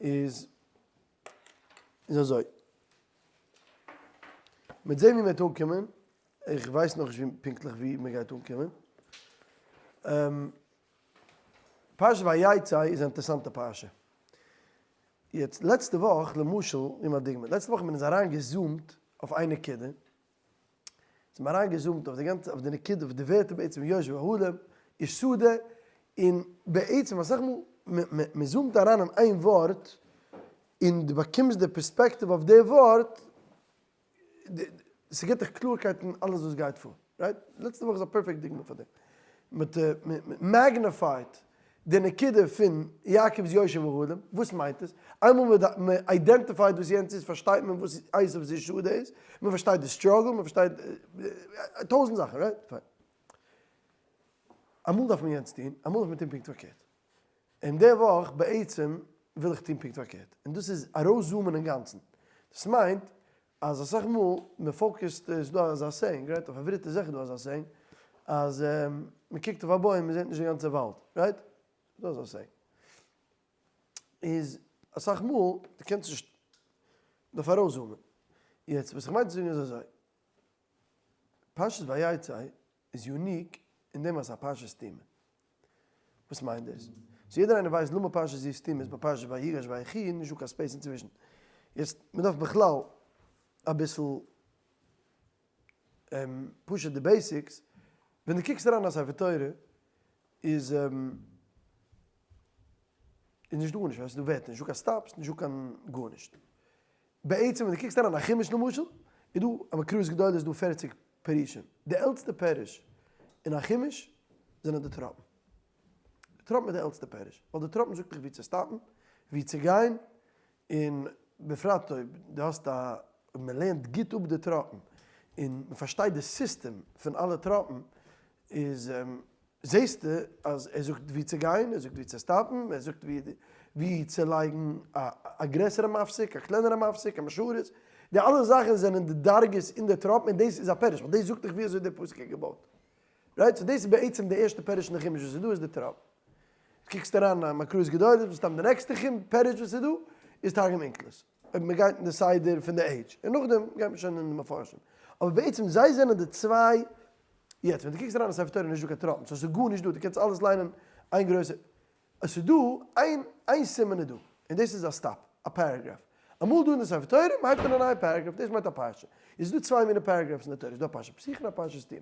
איז איז אזוי, מ'וועט זען ווי מ'וועט אנקומען, איך ווייס נאכנישט ווי פונקטליך ווי מ'גייט אנקומען. פרשת ויצא איז א אינטערעסאנטע פרשה. יעצט לעצטע וואך למשל, נעם א דוגמא, לעצטע וואך האט מען אונז אריין געזומט אויף איין נקודה, זענען מיר אריין געזומט אויף די גאנצע, אויף די נקודה, אויף די ווערטער בעצם יושב אהלים, איש שדה, און בעצם אסאך מאל מען זומט אריין אין איין ווארט, און דו באקומסט די פערספעקטיוו אויף די ווארט, ס'גיבט דיך קלארקייט אין אלעס וואס גייט פאר, right? לעצטע וואך איז א פערפעקט דוגמא פאר דעם. מ'האט magnified די נקודה פון יעקב'ס יושב אהלים, וואס מיינט עס? איינמאל מען identified וואס יענץ איז פארשטייט מען וואס עשו'ס איש שדה איז, מען פארשטייט די struggle, מען פארשטייט טויזנט זאכן, right? פיין. אמאל דארף מען יענץ טון, אמאל דארף מען טון פונקט פארקערט. און די וואך בעצם וויל איך טון פונקט פארקערט, און דאס איז ארויסזומען אינגאנצן. דאס מיינט אז אסאך מאל מען focus ט, איז דא אזא saying, right? אויף עברית איז זיכער דא אזא saying, אז מען קוקט אויף א בוים מען זעט נישט די גאנצע וואלד, right? איז דא אזא saying. איז אסאך מאל דו קענסט נישט, דארף ארויסזומען. יעצט וואס איך מיין צו זאגן איז אזוי, פרשת ויצא איז unique אין דעם אז ס'איז א פרשה סתומה. וואס מיינט דאס? so יעדער איינער ווייסט למה פרשה זו סתומה איז ביי פרשת ויגש ויחי נישט דא קיין space אינצווישן. יעצט מ'דארף בכלל אביסל פשוט די basics, ווען דו קוקסט אריין אין א ספר תורה איז איז נישט דא גארנישט, ווייסט דא ווערטער, נישט דא קיין stops, נישט דא קיין גארנישט. בעצם ווען דו קוקסט אריין א חומש למשל, איז דא א מקראות גדולות איז דא פערציג פירושים, די עלטסטע פירוש אין א חומש זענען די טראפן. די טראפן איז די עלטסטע פירוש, ווייל די טראפן זאגט דיך ווי צו stop ן, ווי צו גיין, און בפרט אויב דו האסט א, אויב מען לערנט גוט אפ די טראפן, און מען פארשטייט די סיסטעם פון אלע טראפן, איז זעסטו אז ער זאגט ווי צו גיין, ער זאגט ווי צו stop ן, ער זאגט ווי צו לייגן א גרעסערע מפסיק, א קלענערע מפסיק, א משרת, די אלע זאכן זענען די דרגות אין די טראפן און דאס איז א פירוש, ווייל דאס זאגט דיך ווי אזוי דער פסוק איז געבויט. right? so דאס איז בעצם די ערשטע פירוש אין די חומש וואס איז דא איז די טראפ. קוקסט אריין אין מקראות גדולות, מסתם די נעקסטע פירוש וואס איז דא איז תרגום אונקלוס. אויב מען גייט אין די סדר פון די עידזש, און נאכדעם גייט מען שוין אין די מפרשים. אבער בעצם זיי זענען די צוויי, יעצט ווען דו קוקסט אריין אין ספר תורה איז נישטא קיין טראפן, so ס'איז גארנישט דא, דו קענסט אלעס ליינען איין גרויסע, עס איז דא איין איין סימן איז דא, און דאס איז א stop, א paragraph. אמאל דא אין די ספר תורה, מען הייבט אן א נייע paragraph, דאס מיינט א פרשה. איז דא צוויי מיני paragraphs אין די תורה, איז דא א פרשה פתוחה און א פרשה סתומה.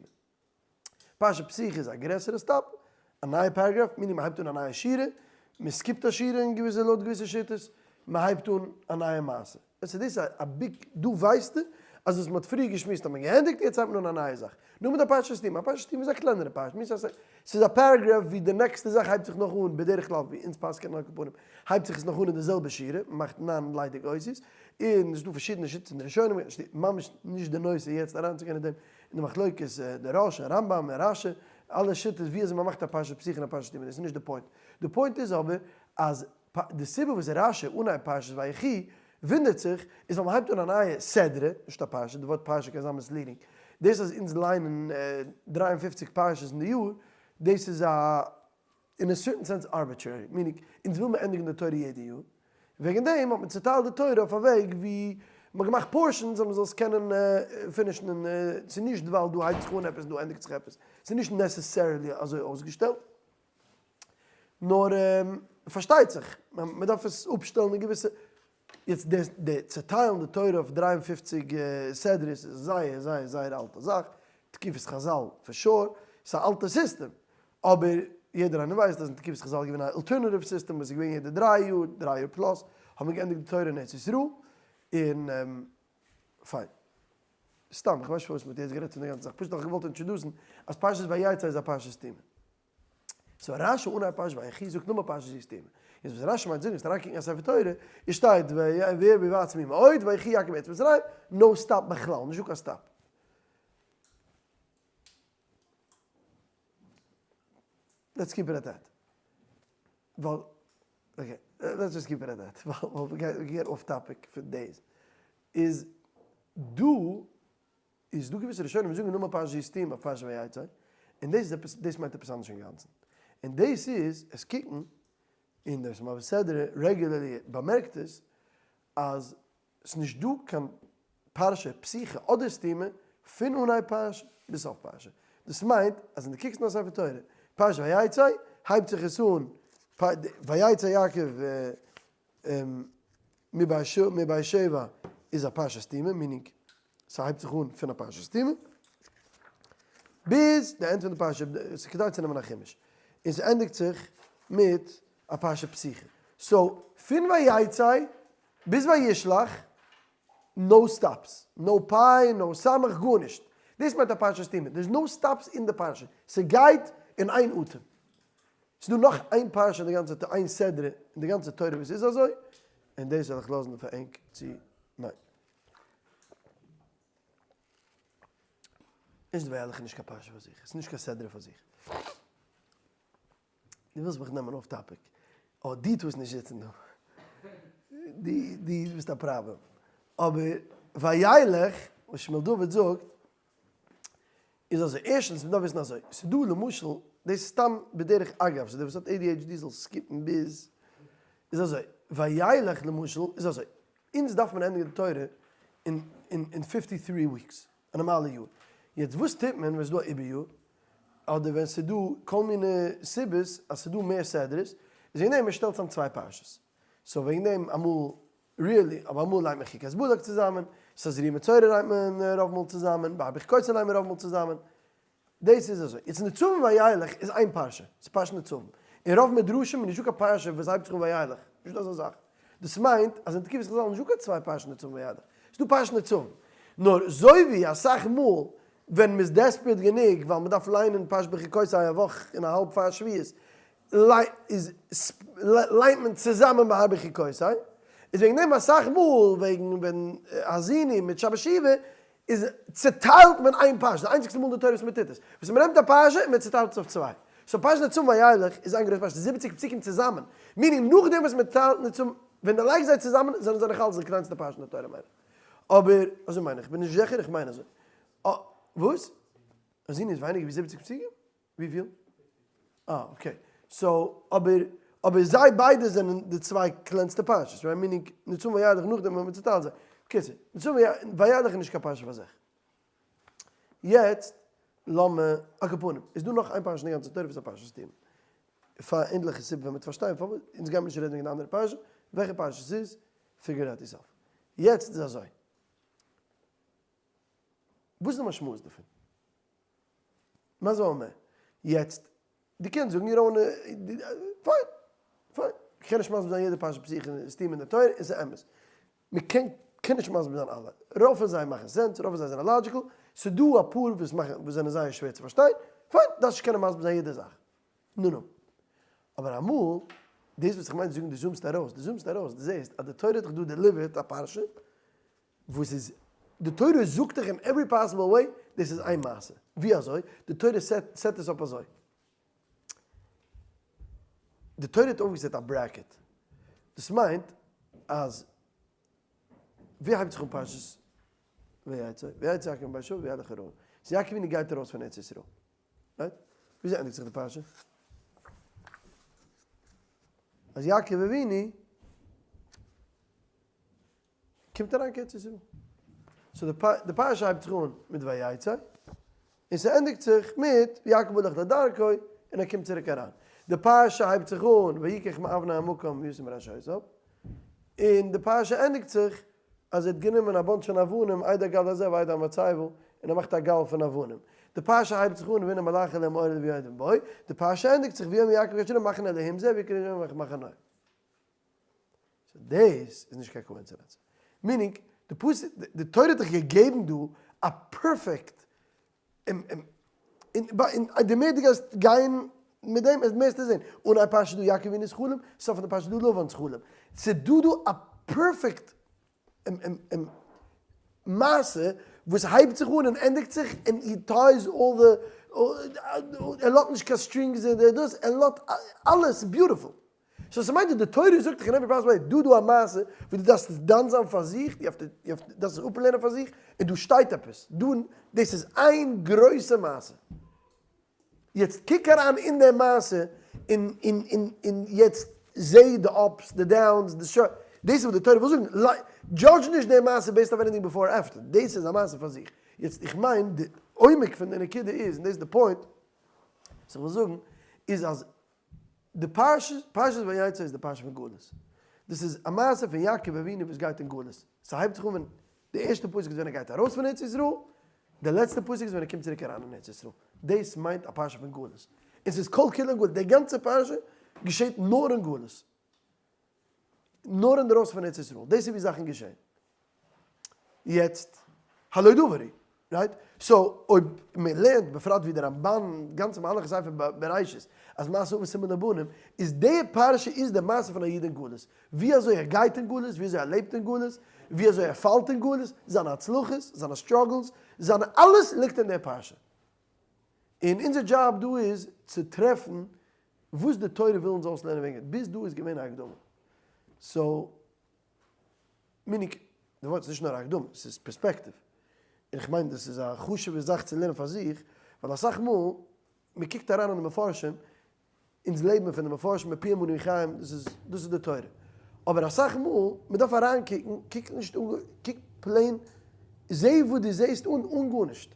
פרשה פתוחה איז א גרעסערע stop, א נייע paragraph, meaning מען הייבט אן א נייע שורה, מען skip ט א שורה אין געוויסע לויט געוויסע שיטות, מען הייבט אן א נייע מעשה. עס איז דאס א big, דא ווייסטו אז וואס מען האט פריער געשמועסט האט מען געענדיגט, יעצט הייבט מען אן א נייע זאך. נאר מיט א פרשה סתומה, א פרשה סתומה איז א קלענערע פרשה, מיינט אז ס'איז א paragraph ווי די נעקסטע זאך הייבט זיך נאך אן, בדרך כלל ווי אונז פסק'ענען על כל פנים, הייבט זיך עס נאך אן אין די זעלבע שורה, מען מאכט ניין ליידיג אותיות, און ס'איז דא פארשידענע שיטות אין די ראשונים, ממש נישט די נושא יעצט אריינצוגיין אין דעם, אין די מחלוקת די ראש און רמב ם און רש י, אלע שיטות ווי אזוי מען מאכט א פרשה פתוחה און א פרשה סתומה, דאס איז נישט די point. די point איז אבער אז די סיבה וואס רש י אנהייב פרשת ויחי וואונדערט זיך, איז ווייל מען הייבט אן א נייע סדרה, נישט א פרשה, די ווארט פרשה קען זיין misleading, דאס אז אונז ליינען 53 פרשות אין די יאר, דאס איז א אין a certain sense arbitrary, meaning אונז וויל מיר ענדיגן די תורה יעדע יאר, וועגן דעם האט מען צוטיילט די תורה אויף א וועג ווי מען האט געמאכט portions אז מען זאל עס קענען finish ן און ס'איז נישט ווייל דא הייבט זיך אן עפעס און דא ענדיגט זיך עפעס, ס'איז נישט necessarily אזוי אויסגעשטעלט, נאר פארשטייט זיך מען דארף עס אפשטעלן אין געוויסע יעצט די די צעטיילן די תורה אויף 53 סדרות איז זייער זייער זייער אלטע זאך, תקופת חזל for sure, ס'איז א אלטע סיסטעם, אבער יעדער איינער ווייסט אז אין תקופת חזל איז געווען א alternative סיסטעם וואס איז געווען יעדע דריי יאר, דריי יאר plus, האט מען געענדיגט די תורה אין ארץ ישראל, און פיין. סתם, איך ווייס נישט פארוואס מ'האט יעצט גערעדט פון די גאנצע זאך, פשוט האב איך געוואלט introduce ן אז פרשת ויצא איז א פרשה סתומה. so רשי אנהייב פרשת ויחי זאגט נאר פרשת זו סתומה. יעצט וואס רשי מיינט זאגן איז אריינקוקן אין ספר תורה, עס שטייט וירבו ויעצמו מאוד ויחי יעקב בארץ מצרים, no stop בכלל, נישטא קיין stop. Let's keep it at that. ווייל, okay, let's just keep it at that, ווייל we get off topic פון דאס. איז דא איז דא געוויסע ראשונים וואס זאגן למה פרשה זו סתומה אויף פרשת ויצא, און דאס איז עפעס, דאס מיינט עפעס אנדערש אינגאנצן. און דאס איז, עס קוקן. און דער מעביר סדרה regularly באמערקט עס, אז ס'נישט דא קיין פרשה פתוחה אדער סתומה פון אנהייב פרשה ביז סוף פרשה. דאס מיינט אז ווען דו קוקסט אין א ספר תורה, פרשת ויצא, הייבט זיך עס אן ויצא יעקב מבאר שבע איז א פרשה סתומה, meaning ס'הייבט זיך אן פון א פרשה סתומה, ביז די end פון די פרשה, ס'איז כדאי צו נעמען א חומש, און ס'ענדיגט זיך מיט א פרשה פתוחה. so פון ויצא ביז וישלח, no stops, no פיי, no סמך, גארנישט. דאס מיינט א פרשה סתומה, there is no stops אין די פרשה, ס'גייט אין איין אטעם. ס'איז דא נאך איין פרשה אין די גאנצע, איין סדרה אין די גאנצע תורה וואס איז אזוי, און דאס וועל איך לאזן פאר ענק צו, ניין. נישט וילך איז נישט קיין פרשה פאר זיך, עס איז נישט קיין סדרה פאר זיך. דו ווילסט מיך נעמען off topic. אה, דו טארסט נישט זיצן דא. דו, דו ביסט א פראבלעם. אבער וילך, וואס שמואל דוד זאגט, איז אזוי, ערשטנס, מ'דארף וויסן אזוי, ס'איז דא למשל, דאס איז סתם בדרך אגב, ס'איז דער וואס האט ADHD זאל skip ן ביז, איז אזוי, וילך למשל, איז אזוי, אונז דארף מען ענדיגן די תורה אין אין fifty three weeks, א נארמאלע יאר. יעצט וואס טוט מען ווען ס'איז דא א איבער יאר? אדער ווען ס'איז דא כל מיני סיבות אז ס'איז דא מער סדרות, איז וועגן דעם מען שטעלט צאם צוויי פרשות. so וועגן דעם אמאל really, אבער אמאל ליינט מען חוקת בלק צוזאמען, תזריע מצורע ליינט מען רוב מאל צוזאמען, בהר בחוקותי ליינט מען רוב מאל צוזאמען. דאס איז אזוי. יעצט נצבים וילך איז איין פרשה, ס'איז פרשת נצבים. אין רוב מדרשים איז נישטא קיין פרשה וואס הייבט זיך אן וילך, נישטא אזא זאך. דאס מיינט אז אין תקופת חזל איז נישטא קיין צוויי פרשת נצבים וילך, ס'איז דא פרשת נצבים. נאר אזוי ווי אסאך מאל ווען מ'איז desperate גענוג ווייל מ'דארף ליינען פרשת בחוקותי א וואך און א האלב פאר שבועות, איז ליינט מען צוזאמען בהר בחוקותי, איז וועגן דעם אסאך מאל וועגן ווען האזיני מיט שבת שובה איז צוטיילט מען איין פרשה, די איינציגסטע מאל אין די תורה וואס מען טוט עס, וואס מען נעמט א פרשה און מען צוטיילט עס אויף צוויי, so פרשת נצבים וילך איז איין גרויסע פרשה, זיבעציג פסוקים צוזאמען, meaning נאכדעם וואס מען טיילט נצבים, ווען דו לייגסט זיי צוזאמען זענען זיי נאכאלץ די קלענסטע פרשה אין די תורה מיין איך, אבער אזוי מיין איך, כ'בין נישט זיכער, איך מיין אזוי. וואס? האזיני איז ווייניגער ווי זיבעציג פסוקים? וויפיל? אה okay. so אבער אבער זיי ביידע זענען די צוויי קלענסטע פרשות, right? meaning נצבים וילך נאכדעם ווען מ'צוטיילט זיי. בקיצור, נצבים וילך איז נישט קיין פרשה פאר זיך. יעצט לאמיר, על כל פנים, איז דא נאך איין פרשה אין די גאנצע תורה וואס איז א פרשת סתומה. פאר ענדליכע סיבות ווען מ'וועט פארשטיין פארוואס, אונז גיימיר נישט רעדן וועגן די אנדערע פרשה, וועלכע פרשה ס'איז, figure out yourself. יעצט איז אזוי. וואס איז די משמעות דערפון? מה זה אומר? יעצט, דו קענסט זאגן your own, fine, fine, כ'קען נישט מסביר זיין יעדע פרשה פתוחה און סתומה אין די תורה, און ס'איז אמת. מ'קען קען נישט מסביר זיין אלע. רוב פון זיי מאכן sense, רוב פון זיי זענען logical, ס'איז דא אפאר וואס מאכן וואס זענען זייער שווער צו פארשטיין, fine, דארפסט נישט קענען מסביר זיין יעדע זאך. נו נו. אבער אמאל, דאס וואס איך מיין צו זאגן, דו zoom סט ארויס, דו zoom סט ארויס, דו זעסט אז די תורה האט דיך דא delivered א פרשה, וואס איז, די תורה זאגט דיך אין every possible way, דאס איז איין מעשה. ווי אזוי? די תורה set עס אפ אזוי. די תורה האט אויפגעסעט א bracket. דאס מיינט אז, ווי הייבט זיך אן פרשת ויצא? ויצא יעקב מבאר שבע וילך חרנה. so יעקב אבינו גייט ארויס פון ארץ ישראל. right? וויאזוי ענדיגט זיך די פרשה? אז יעקב אבינו קומט אריין קיין ארץ ישראל. so די פרשה הייבט זיך אן מיט ויצא, און ס'ענדיגט זיך מיט ויעקב הלך לדרכו, און ער קומט צוריק אריין. די פרשה הייבט זיך אן ויקח מאבני המקום וישם מראשותיו, און די פרשה ענדיגט זיך אז ער האט גענומען א bunch פון אבנים, עד הגל הזה ועד המצבה, און ער מאכט א גל פון אבנים. די פרשה הייבט זיך אן והנה מלאך אלהים עומד ויודעים בו, די פרשה ענדיגט זיך ויאמר יעקב כאשר מחנה אלהים זה ויקרא שם מחנה. so דאס איז נישט קיין coincidence. meaning, די פסוק, די תורה האט דיך געגעבן דא א perfect, און די מער דו גייסט גיין מיט דעם, מער וועסטו זען. אנהייב פרשה איז דא יעקב אבינו'ס חלום, סוף פון די פרשה איז דא לבן'ס חלום. ס'איז דא דא א perfect מעשה וואס הייבט זיך אן און ענדיגט זיך, און he ties all the, ער לאזט נישט קיין strings און דאס, ער לאזט אלעס beautiful. so ס'מיינט אז די תורה זאגט דיך אין every possible way, דא דא א מעשה וואס דו דארפסט עס דן זיין פאר זיך, דו דארפסט עס אפלערנען פאר זיך, און דא שטייט עפעס, דא, דאס איז איין גרויסע מעשה. יעצט קוק אריין אין די מעשה, און און און און יעצט. זע די ups, די downs, די ש. דאס איז וואס די תורה וויל זאגן, judge נישט די מעשה based אויף anything before after, דאס איז א מעשה פאר זיך. יעצט איך מיין די עומק פון די נקודה איז, און דאס איז די point וואס איך וויל זאגן, איז אז די פרשה, פרשת ויצא איז די פרשה פון גלות. דאס איז א מעשה פון יעקב אבינו וואס גייט אין גלות. ס'הייבט זיך אן ווען די ערשטע פסוק איז ווען ער גייט ארויס פון ארץ ישראל, די לעצטע פסוק איז ווען ער קומט צוריק אריין אין ארץ ישראל. דאס מיינט א פרשה פון גלות. און ס'איז כל כולו אין גלות. די גאנצע פרשה געשעט נאר אין גלות. נאר אינדערויסן פון ארץ ישראל. דאס איז ווי זאכן געשען. יעצט, הלא דבר הוא, right? So, אויב מען לערנט, בפרט ווי די רמבן, גאנצע מהלך ספר בראשית, אז מעשה אבות סימן לבנים, איז די פרשה איז די מעשה פון א איד אין גלות. ווי אזוי ער גייט אין גלות, ווי אזוי ער לעבט אין גלות, ווי אזוי ער פאלט אין גלות, זיינע הצלחות, זיינע struggles, זיינע אלעס ליגט אין די פרשה. און אונזער דזשאב דא איז צו טרעפן וואס די תורה וויל אונז אויסלערנען וועגן, ביז דא איז געווען א הקדמה. So, meaning, די ווארט איז נישט נאר א הקדמה, ס'איז פערספעקטיוו. און איך מיין דאס איז א חשוב'ע זאך צו לערנען פאר זיך, ווייל אסאך מאל, מען קוקט אריין אין די מפרשים, אונז לעבן פון די מפרשים מפיהם אנו חיים, דאס איז דאס איז די תורה. אבער אסאך מאל, מען דארף אריינקוקן, קוק נישט אן, קוק plain, זע וואס דו זעסט אן, אן גארנישט.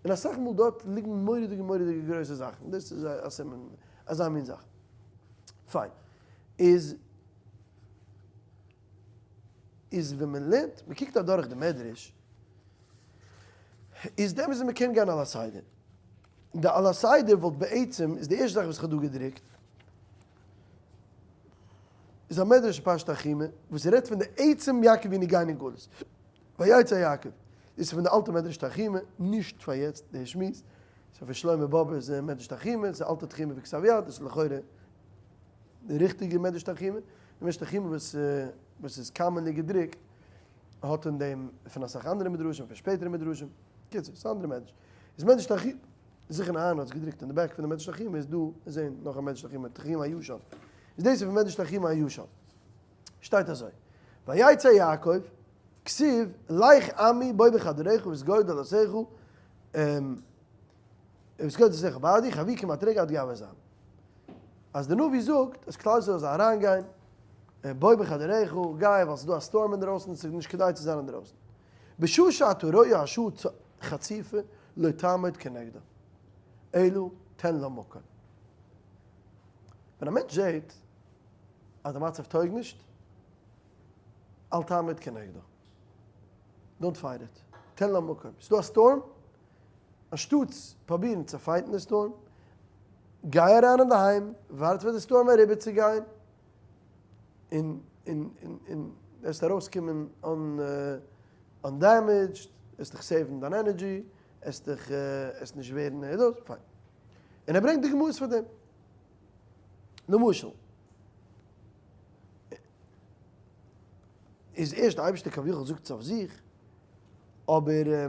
און אסאך מאל דארט ליגן מורא'דיגע מורא'דיגע גרויסע זאכן, דאס איז א סימן, אזא מין זאך. פיין. איז איז ווען מען לערנט, מען קוקט אדורך די מדרש, איז די אמת אז מען קען גיין על הסדר. די על הסדר וואלט בעצם, איז די ערשטע זאך וואס איך האב דא געדרוקט, איז א מדרש אין פרשת תנחומא, וואס רעדט פון די עצם יעקב אבינו גיין אין גלות. ויצא יעקב. דאס איז פון די אלטע מדרש תנחומא, נישט פאר יעצט די שמועס. ס'איז פון שלמה באבער'ס מדרש תנחומא, ס'איז אלטע תנחומא בכתב יד, דאס איז לכאורה די ריכטיגע מדרש תנחומא. די מדרש תנחומא וואס וואס איז commonly געדרוקט האט אין דעם פון אסאך אנדערע מדרשים, פון שפעטערע מדרשים. קיצור, ס'איז אנדערע מדרש. איז מדרש תנחומא, זיכער אהרן האט עס געדרוקט אין די back פון די מדרש תנחומא איז דא זעהן נאך א מדרש תנחומא, תנחומא הישן. איז דאס איז פון מדרש תנחומא הישן. שטייט אזוי, ויצא יעקב, כתיב, לך עמי בוא בחדריך וסגור דלתיך, וסגור דלתיך בעדי, חבי כמטריגה עד גבר זעם. אז דער נביא זאגט אז כלל ישראל זאל אריינגיין, בוא בחדריך, גיי ווייל ס'איז דא א storm אינדערויסן, ס'איז נישט כדאי צו זיין אינדערויסן. בשעה שאתה רואה השעה חציפה לא תעמוד כנגדה, אלא תן לה מקום. ווען א מענטש זעט אז די מצב טויג נישט, אל תעמוד כנגדו. Don't fight it. תן לה מקום. ס'דא א storm, אנשטאטס פרובירן צו fight ן די storm, גיי אריין אינדערהיים, ווארט פאר די storm אריבערצוגיין, און און און און וועסט ארויסקומען undamaged, וועסט דיך save ן דיין energy, וועסט דיך, וועסט נישט ווערן דאס, פיין. און ער ברענגט דוגמאות פאר דעם. למשל, איז ערשט די אייבערשטער כביכול זאגט עס אויף זיך, אבער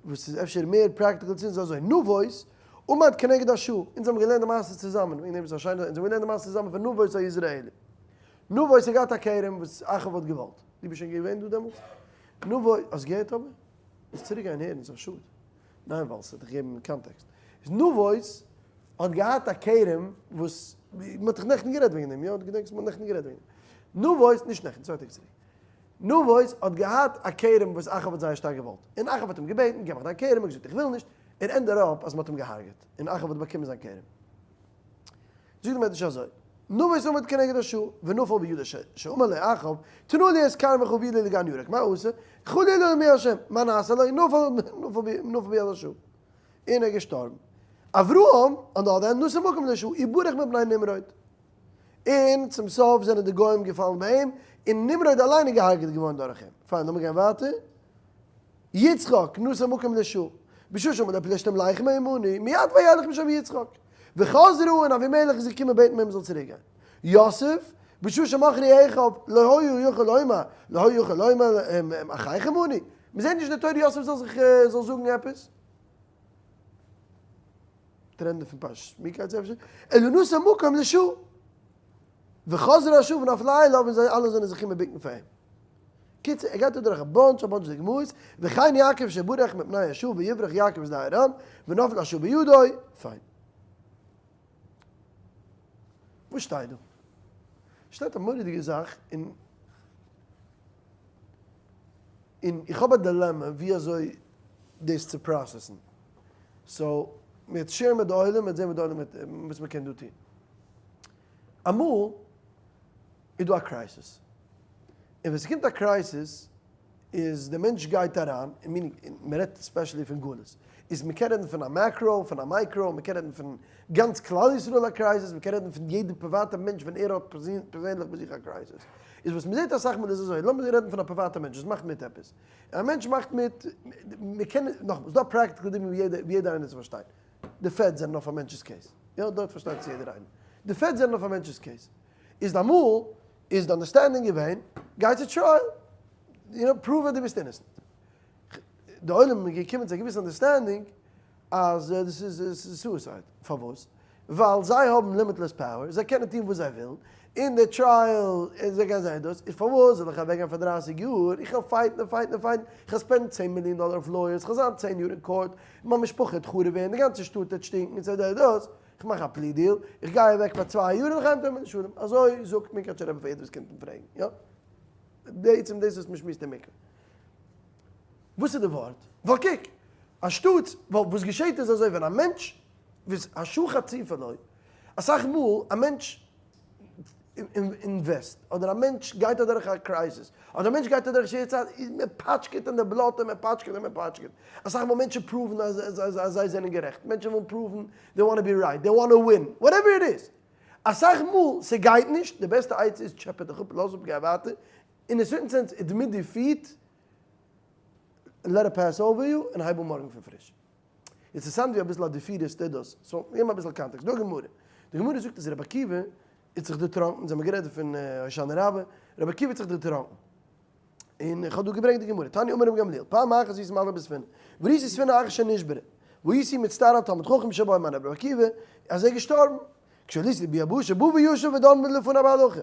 וואס איז אפשר מער practical צו אונז איז אזוי, נבות עמד כנגד השעה, אונז האבן געלערנט די מעשה צוזאמען, וועגן דעם איז עס א שיינע, אונז האבן געלערנט די מעשה צוזאמען פון נבות היזרעאלי. נבות האט געהאט א כרם וואס אחאב האט געוואלט. דו ביסט שוין געווען דא דעמאלטס? נבות, האסט געהערט אבער? מוזט צוריק גיין הערן, ס'איז א שאד. ניין ווייל ס'וועט דיך געבן context. איז נבות האט געהאט א כרם וואס, מ'האט דאך נעכטן גערעדט וועגן דעם, יא? דו געדענקסט מ'האט נעכטן גערעדט וועגן דעם. נבות, נישט נעכטן, צוויי טעג צוריק. נבות האט געהאט א כרם וואס אחאב האט זייער שטארק געוואלט, און אחאב האט אים געבעטן, געב מיך דיין כרם, ער האט געזאגט איך וויל נישט, און ended up אז מ'האט אים געהארגעט, און אחאב האט באקומען זיין כרם. זאגט די מדרש אזוי, נבות עמד כנגד השעה, ונפל בידו שאמר לו אחאב, תנה לי את כרמך והביא לי לגן ירק, מה עשה? חלילה נאום השם, מה נעשה לו? נפל נפל ביד השעה, און ער איז געשטארבן. אברהם, on the other hand, נתן מקום לשעה, וברח מפני נמרוד. און צום סוף זענען די גוים געפאלן ביי אים, און נמרוד אליין איז געהארגעט געווארן דורך אים. פיין, לאמיר גיין ווייטער. יצחק, נתן מקום לשעה. בשעה שאמרו לו פלשתים לך מעמנו, מיד וילך משם יצחק. וחזרו, און אבימלך איז געקומען בעטן ביי אים זאל צוריק גיין. יוסף, בשעה שמכרו אחיו, לא היה יכול לומר, לא היה יכול לומר אחיכם אני. מ'זעט נישט אין די תורה יוסף זאל זיך זאל זאגן עפעס. טרענדן פון פרשת מקץ אפשר, אלא נתן מקום לשעה, וחזרה השעה ונפלה אליו און זיי אלע זענען זיך געקומען בוקן פאר אים. קיצור, ער גייט אדורך א bunch א bunch דוגמאות, וכן יעקב שברח מפני השעה ויברח יעקב משדה ארם, ונפלה השעה בידו, פיין. וואס שטייט דא? שטייט א מורא'דיגע זאך און און איך האב א dilemma ווי אזוי דאס צו process ן. So מ'וועט share ן מיט די עולם, מ'וועט זען וואס די עולם וועט וואס מ'קען דא טון. אמאל איז דא א crisis. און ווען ס'קומט א crisis איז די מענטש גייט אריין, און meaning מ'רעדט specially פון גלות, איז מ'קען רעדן פון א macro, פון א מיקרא, מ'קען רעדן פון גאנץ כלל ישראל א crisis, מ'קען רעדן פון יעדע פריוואטע מענטש ווען ער האט פערזענליך ביי זיך א crisis. איז וואס מ'זעט אסאך מאל איז אזוי, לאמיר רעדן פון א פריוואטע מענטש וואס מאכט מיט עפעס, א מענטש מאכט מיט, מ'קען, נאכאמאל, ס'דא א practical דוגמא ווי יעדער ווי יעדער איינער צו פארשטיין, די feds זענען אויף א מענטש'ס case, יא דארט פארשטייט עס יעדער איינער, די feds זענען אויף א מענטש'ס case, איז אמאל איז די understanding געווען, גיי צו trial, you know, prove אז דו ביסט innocent. די עולם איז געקומען צו א געוויסע understanding אז דאס איז suicide. פארוואס? ווייל זיי האבן limitless power, זיי קענען טון וואס זיי ווילן, אין די trial און זיי גייען זיין דאס, איז פארוואס זאל איך אוועקגיין פאר דרייסיג יאר, איך וועל fight ן און fight ן און fight ן, איך וועל spend ן צען מיליאן דאלער אויף lawyers, איך וועל זיין צען יאר אין court, מיין משפחה וועט חרוב ווערן, די גאנצע שטאט וועט שטינקן, און ס'איז דאס, איך מאך א plea deal, איך גיי אוועק פאר צוויי יאר און איך היים תאמר לשלום. אזוי זאגט מונקאטשער רבי פאר יעדער וואס קומט אים פרעגן, יא? בעצם דאס וואס מען שמועסט אין מקווה. וואס איז די ווארט? ווייל קוק, אנשטאטס, ווייל וואס געשעט איז אזוי ווען א מענטש, וואס השעה חציפה לו, אסאך מאל א מענטש invest, אדער א מענטש גייט אדורך א crisis, אדער א מענטש גייט אדורך שווערע צייטן, איז מען פאטשקעט אין די בלאטע, מען פאטשקעט און מען פאטשקעט. אסאך מאל מענטשן prove ן אז אז זיי זענען גערעכט, מענטשן ווילן prove ן, they want be right, they want win, whatever it is. אסאך מאל ס'גייט נישט, די בעסטע עצה איז טשעפע דיך אפ, לאז אפ, גיי ווייטער, אין א certain sense admit defeat, let it pass over you, און הייב אן מארגן פון פריש. אינטערעסאנט ווי אביסל א defeatist איז דאס. So, געב אביסל context. דא גמרא. די גמרא זאגט אז רבי עקיבא האט זיך דערטראנקן, זיי האבן גערעדט פון הושענא רבה, רבי עקיבא האט זיך דערטראנקן. און איך האב דא געברענגט די גמרא, תניא אמר רבי גמליאל, פעם אחת הייתי מהלך בספינה, וראיתי ספינה אחת שנשברה, והייתי מצטער על תלמיד חכם שבה מיין רבי עקיבא, אז ער איז געשטארבן. כשעליתי ביבשה בא וישב ודן לפני בהלכה.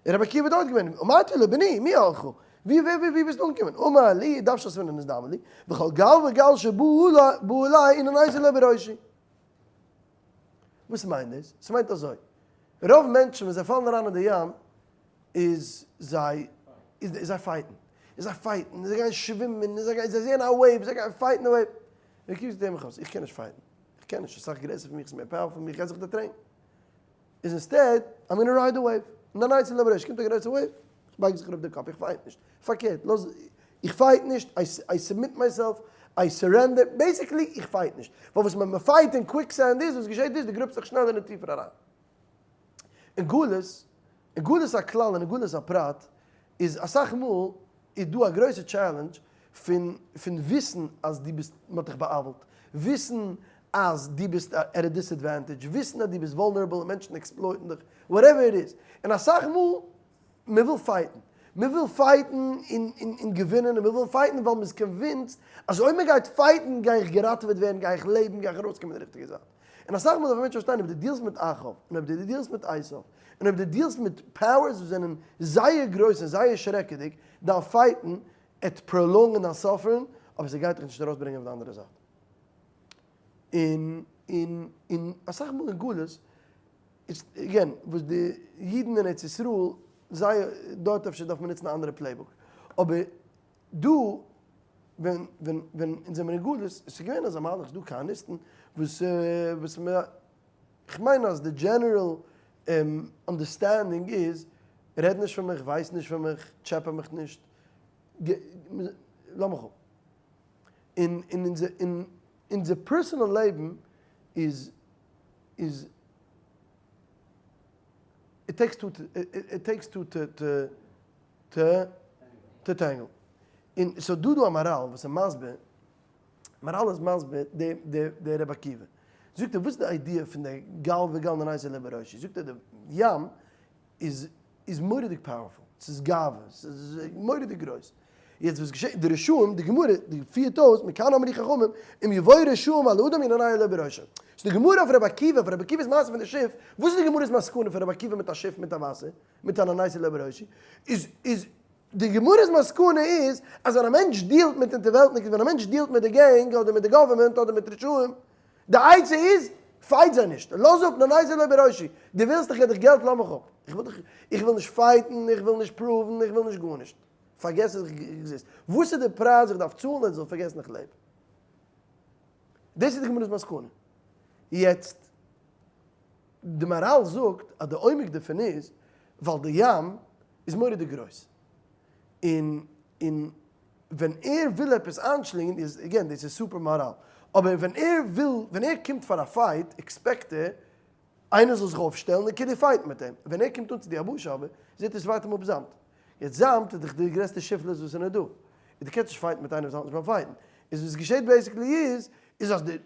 און רבי עקיבא איז דארט געווען, אמרתי לו בני מי עלך? ווי ווי ווי ביסטו אנגעקומען? אמר לי, דוושת הספינה נזדמן לי, וכל גל וגל שבא עלי נענעתי לו בראשי. וואס מיינט דאס? ס'מיינט אזוי, רוב מענטשן ווען זיי פאלן אריין אין די ים, איז זיי איז זיי fight ן, און זיי fight ן, און זיי גייען שווימען, און זיי גייען, זיי זעען א wave, זיי גייען fight ן די wave. רבי עקיבא זאגט אים, איך קען נישט fight ן, איך קען נישט, ס'איז אסאך גרעסער פון מיך, ס'איז מער powerful פון מיך, איך גיי זיך דערטרענקן. איז instead I'm gonna ride the wave, נענעתי לו בראשי, קומט א גרויסע wave, איך בייג זיך אראפ די קאפ, איך fight נישט, פארקערט, לאז, איך fight נישט, I submit myself, I surrender, basically איך fight נישט, ווייל וואס מען fight אין quicksand איז, וואס געשעט איז, דו גראבסט זיך שנעלער און טיפער אריין. אין גלות, אין גלות הכלל און אין גלות הפרט, איז אסאך מאל איז דא א גרויסע challenge פון פון וויסן אז דו ביסט מען האט דיך בא'עוול'ט, וויסן אז דו ביסט at a disadvantage, וויסן אז דו ביסט vulnerable און מענטשן exploit ן דיך, whatever it is, און אסאך מאל מען וויל fight ן, מען וויל fight ן און און און געווינען, און מען וויל fight ן ווייל מען איז convinced אז אויב מען גייט fight ן גיי איך געראטעוועט ווערן, גיי איך לעבן, גיי איך ארויסקומען די ריכטיגע זייט. און אסאך מאל דארף א מענטש פארשטיין אויב דו deal סט מיט אחאב, און אויב דו deal סט מיט עשיו, און אויב דו deal סט מיט powers וואס זענען זייער גרויס און זייער שרעקעדיג, דיין fight ן עט prolong ען דיין suffering, אבער ס'גייט דיך נישט ארויסברענגען אויף די אנדערע זייט. און און און אסאך מאל אין גלות איז again וואס די אידן אין ארץ ישראל זיי דארט אפשר דארף מען נוצן א אנדערע playbook, אבער דא ווען ווען ווען אונז זעמיר אין גלות, עס איז געווען אזא מהלך, ס'דא כהניסטן וואס וואס מ. כ'מיין אז די general understanding איז, רעד נישט פון מיך, ווייס נישט פון מיך, טשעפע מיך נישט, לאז מיך אפ. און און אונזער און אונזער personal לעבן איז איז it takes two to it takes two to to to to tango. און ס'איז דא דא א מהר"ל וואס איז מסביר, מהר"ל איז מסביר די די די רבי עקיבא. זאגט ער וואס איז די idea פון די גל וגל נענעתי לו בראשי? זאגט ער די ים איז איז מורא'דיג powerful, ס'איז גאווה, ס'איז מורא'דיג גרויס. יעצט וואס געשעט, די רשעים, די גמרא די פירט אויס, מכאן אמרו חכמים, אם יבואו רשעים על האדם ינענעו לו בראשו. ס'איז די גמרא אויף רבי עקיבא, אויף רבי עקיבא'ס מעשה פון די שיף, וואס איז די גמרא'ס מסקנא פון רבי עקיבא מיט א שיף מיט א וואסער? מיט א נענעתי לו בראשי, איז איז די גמרא'ס מסקנא איז אז ווען א מענטש deal ט מיט אונטערוועלטניקעס, ווען א מענטש deal ט מיט די gang אדער מיט די government אדער מיט רשעים, די עצה איז. fight זיי נישט, לאז אפ, נעניתי לו בראשי, דו ווילסט איך געב דיך געלט לאז מיך אפ, איך וויל דיך, איך וויל נישט fight ן, איך וויל נישט prove ן, איך וויל נישט גארנישט, פארגעס אז איך exist, וואס איז די פרייז איך דארף צאלן אז דו זאלסט פארגעסן איך לעב? דאס איז די גמרא'ס מסקנא. יעצט, די מהר"ל זאגט אז די עומק דערפון איז ווייל די ים איז מורא'דיג גרויס, און און ווען ער וויל עפעס איינשלינגען איז, again דאס איז סופער מהר"ל, אבער ווען ער וויל, ווען ער קומט פאר א fight expect ער איינער זאל זיך אויפשטעלן און כאילו fight ן מיט אים, ווען ער קומט אן צו די יבשה אבער, זעט ער ס'ווארט אים אפ זאמד. יעצט זאמד איז דאך די גרעסטע שפלות וואס איז נאר דא, און דו קענסט נישט fight ן מיט איינער וואס האלט נישט ביים fight ן, איז וואס געשעט basically איז, איז אז די,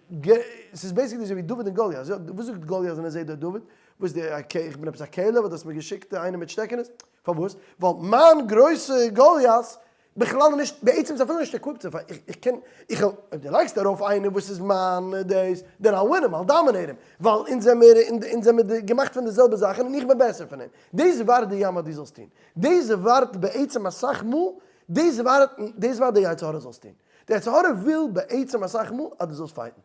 ס'איז basically אזוי ווי דוד און גלית, וואס זאגט גלית ווען ער זעט דארט דוד, וואס די, okay איך בין עפעס א כלב וואס דו האסט מיר געשיקט איינער מיט שטעקענעס, פארוואס? ווייל מיין גרויסע גלית בכלל איז נישט, בעצם איז אפילו נישט equipped צו fight ן, איך קען, איך וועל, אויב דו לייגסט ארויף איינער וואס איז מיין דאס, then I'll win him, I'll dominate him, ווייל אונז זעמיר, אונז זעמיר געמאכט פון די זעלבע זאכן און איך בין בעסער פון אים. דאס ווארט די ים אז דו זאלסט טון. דאס ווארט בעצם אסאך מאל, דאס ווארט, דאס ווארט די יצר הרע זאלסט טון. די יצר הרע וויל בעצם אסאך מאל אז דו זאלסט fight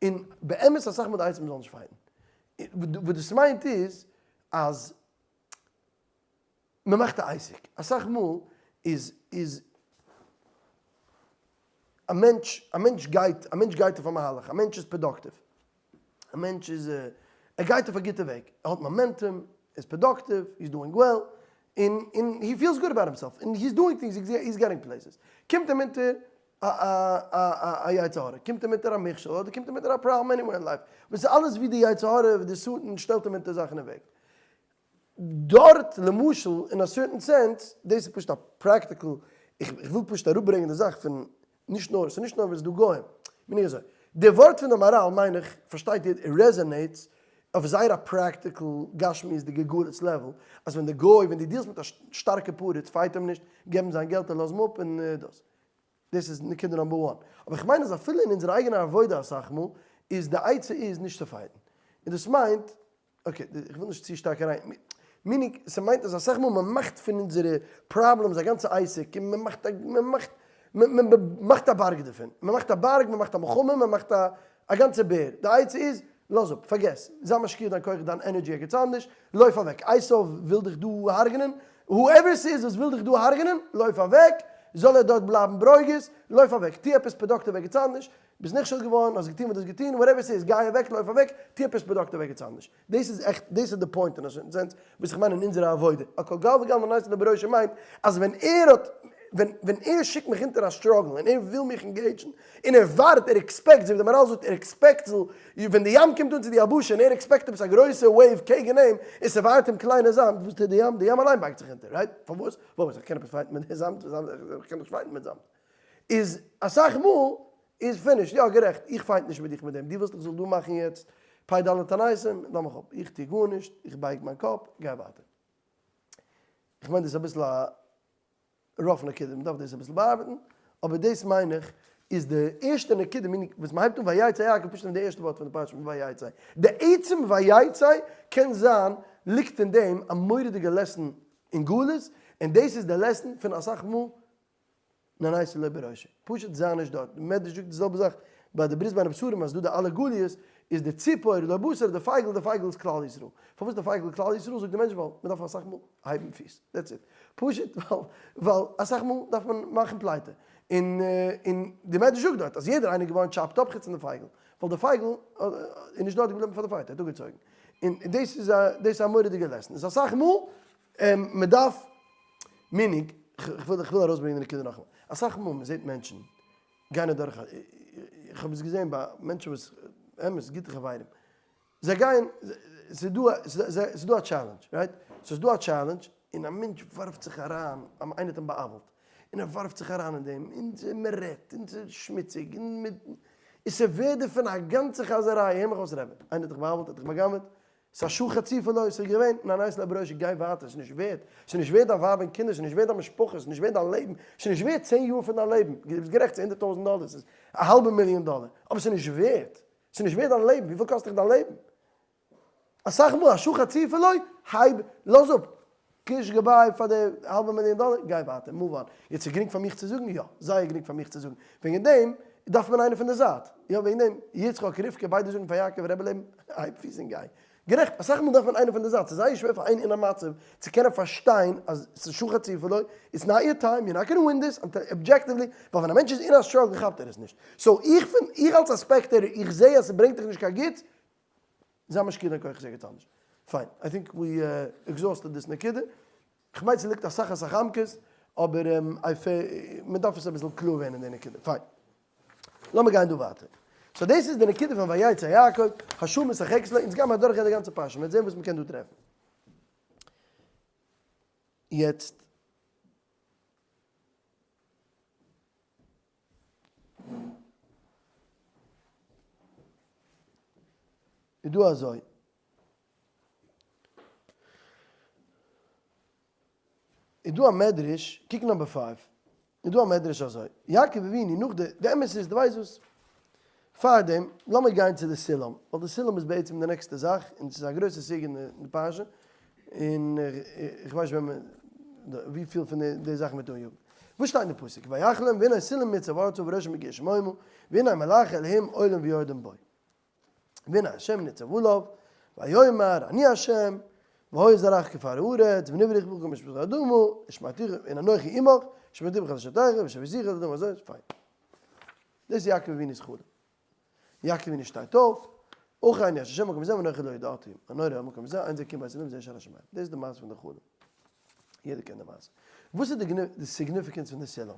ן. און באמת אסאך מאל די עצה מ'זאל נישט fight ן. וואס דאס מיינט איז אז מ'מאכט א עסק. אסאך מאל איז איז א מענטש, א מענטש גייט, א מענטש גייט אויף א מהלך, א מענטש איז productive, א מענטש איז, ער גייט אויף א גוטע וועג, ער האט momentum, ער איז productive, he is doing well, און און he feels good about himself, און he is doing things, he is getting places. קומט אים אונטער א א א א יצר הרע, קומט אים אונטער א מכשול, אדער קומט אים אונטער א problem anywhere אין life, וואס איז אלעס ווי די יצר הרע, ווי די שטן שטעלט אים אונטער זאכן אין וועג. דארט למשל אין א certain sense, דאס איז פשוט א practical, איך וויל פשוט אראפברענגען די זאך פון נישט נאר, ס'איז נישט נאר ווען ס'איז דא גוים, מיין איך אזוי, די ווארט פון די מהר"ל מיין איך פארשטייט איר resonates אויף זייער א practical גשמיות'דיגע גלות level, אז ווען די גוי, ווען דו deal סט מיט א שטארקע פריץ fight אים נישט, געב אים זיין געלט און לאז אים אפ און דאס. דאס איז נקודה number one. אבער איך מיין אז אפילו אין אונזער אייגענע עבודה אסאך מאל איז די עצה איז נישט צו fight ן. און דאס מיינט okay, איך וויל נישט צו שטארק אריין, meaning ס'מיינט אז אסאך מאל מ'מאכט פון אונזערע problems א גאנצע עסק, און מ'מאכט א, מ'מאכט, מ'מאכט א בארג דערפון, מ'מאכט א בארג, מ'מאכט א מלחמה, מ'מאכט א א גאנצע בער, די עצה איז, לאז אפ, פארגעס, זיי משקיע דיין כח, דיין energy ערגעץ אנדערש, לויף אוועק, עשו וויל דיך דא הרג'נען, whoever ס'איז וואס וויל דיך דא הרג'נען, לויף אוועק, זאל ער דארט בלייבן ברוגז, לויף אוועק, טו עפעס productive ערגעץ אנדערש, ביסט נכשל געווארן, האסט געטון וואס דו האסט געטון, whatever ס'איז, גיי אוועק, לויף אוועק, טו עפעס productive ערגעץ אנדערש. דאס איז עכט, דאס איז די point אין א certain sense, וואס איך מיין אין אונזערע עבודה. על כל גל וגל נעניתי לו בראשי מיינט, אז ווען ער האט, ווען, ווען ער שיקט מיך אונטער א struggle, און ער וויל מיך engage ן, און ער ווארט, ער expect, אזוי ווי די מהר"ל זאגט, ער expect זאל, ווען די ים קומט אן צו די יבשה, און ער expect עפעס א גרויסע wave קעגן אים, און ס'ווארט אים קליינע זאמד, וואס טוט די ים? די ים אליין בייגט זיך אונטער, right? פארוואס? וואס, איך קען עפעס fight ן מיט די זאמד? איך קען נישט fight ן מיט זאמד. איז אסאך מאל איז finished, יא גערעכט, איך fight נישט מיט דיך מיט דעם, דו ווילסט איך זאל דא מאכן יעצט פ"ד תעניתים, לאמיך אפ, איך טו גארנישט, איך בייג מיין קאפ, גיי ווייטער. איך מיין דאס איז אביסל א rough נקודה, מען דארף דאס אביסל באארבעטן, אבער דאס מיין איך איז די ערשטע נקודה, meaning וואס מען הייבט אן ויצא יעקב, פשוט פון די ערשטע ווארט פון די פרשה פון ויצא, די עצם ויצא קען זיין ליגט אין דעם א מורא'דיגע lesson אין גלות, און דאס איז די lesson פון אסאך מאל נעניתי לו בראשי. פשוט זיי נישט דארט. די מדרש זאגט די זעלבע זאך ביי די ברית בין הבתרים אז דא די אלע גליות איז די ציפור לא בתר די פייגל די פייגל איז כלל ישראל. פארוואס די פייגל איז כלל ישראל זאגט די מענטש ווייל מען דארף אסאך מאל הייבן פיס that's it. פשוט ווייל ווייל אסאך מאל דארף מען מאכן פלייטע. און און די מדרש זאגט דארט אז יעדער איינער איז געווארן chopped up חוץ פון די פייגל. ווייל די פייגל איז נישט דארט געבליבן פאר די fight ער האט אפגעצויגן. און דאס איז א דאס איז א מורא'דיגע lesson. איז אסאך מאל מען דארף, meaning, כ'וויל כ'וויל ארויסברענגען די נקודה נאכאמאל, אסאך מאל מען זעט מענטשן גייען אדורך א, איך האב עס געזען ביי מענטשן וואס, אמת, גוטע חברים, זיי גייען, ס'איז דא א, ס'איז דא א challenge, right? ס'איז דא א challenge, און א מענטש ווארפט זיך אריין, איינער האט אים בא'עוול'ט, און ער ווארפט זיך אריין אין דעם, און מען רעדט, און ס'איז שמוציג, און מען, און ס'ווערט דערפון א גאנצע חזיריי, הער מיך אויס רבי, איינער האט דיך בא'עוול'ט, האט דיך בא'גנב'עט, ס'איז א שעה חציפה לא, ס'איז געווען, ניין ניין ס'איז לבראשי, גיי ווייטער, ס'איז נישט ווערט, ס'איז נישט ווערט דיין ווייב און קינדער, ס'איז נישט ווערט דיין משפחה, ס'איז נישט ווערט דיין לעבן, ס'איז נישט ווערט צען יאר פון דיין לעבן, דו ביסט גערעכט ס'איז 100,000 דאלער, ס'איז א האלבע מיליאן דאלער, אבער ס'איז נישט ווערט, ס'איז נישט ווערט דיין לעבן, וויפיל קאסט דיך דיין לעבן? אסאך מאל א שעה חציפה לא, הייב, לאז אפ, קיש goodbye פאר די האלבע מיליאן דאלער, גיי ווייטער, move on. יעצט איז גרינג פאר מיך צו זאגן? יא, זייער גרינג פאר מיך צו זאגן. וועגן דעם. דארף מען איינער פון די זייט. יא וועגן דעם יצחק רבקה ביידע זאגן פאר יעקב רבי לעבן הייב פיס און גיי. גערעכט, אסאך מאל דארף מען איינער פון די זייט, ס'איז זייער שווער פאר איינער אין א מצב צו קענען פארשטיין אז ס'איז שעה חצופה לו, it's not your time, you're not gonna win this, objectively, ווייל ווען א מענטש איז אין א struggle כאפט ער עס נישט. so איך פון, איך אלס א spectator, איך זע אז ס'ברענגט דיך נישט קיין גוטס, זיי משקיע דיין כוחות ערגעץ אנדערש. פיין, I think we exhausted this נקודה. כ'מיין ס'ליגט אסאך אסאך עמקות, אבער מ'דארף עס אביסל קלאר ווערן אין די נקודה. פיין. לאמיר גיין דא ווייטער. so דאס איז די נקודה פון ויצא יעקב, השעה משחקת לו, אונז גיימער אדורכגיין די גאנצע פרשה, מ'וועט זען וואס מ'קען דא טרעפן. יעצט. איז דא אזוי. איז דא א מדרש, קוק number five, איז דא א מדרש אזוי, יעקב אבינו נאך די, די אמת איז דו ווייסט וואס, פארדעם לאמיר גיין צו די סולם, ווייל די סולם איז בעצם די נעקסטע זאך, און ס'איז א גרויסע סוגיא אין די פרשה, און איך ווייס נישט ווען וויפיל פון די זאכן מ'וועט אניאגן. וואס שטייט אין די פסוק, ויחלום והנה סולם מוצב ארצה וראשו מגיע השמימה, והנה מלאכי אלהים עולים ויורדים בו. והנה השם ניצב עליו, ויאמר אני השם, והיה זרעך כעפר הארץ, ונברך בך כל משפחות האדמה, ושמרתיך, און אנכי עמך, ושמרתיך בכל אשר תלכו, ושביתיך את האדמה הזאת, פיין. דאס איז יעקב אבינו'ס חלום. יעקב אבינו שטייט אויף, אכן יש השם במקום הזה ואנכי לא ידעתי, הנורא המקום הזה, אין זה כי אם בית אלהים וזה שער השמים. דאס איז די מעשה פון די חלום. יעדער קען די מעשה. וואס איז די significance פון די סולם?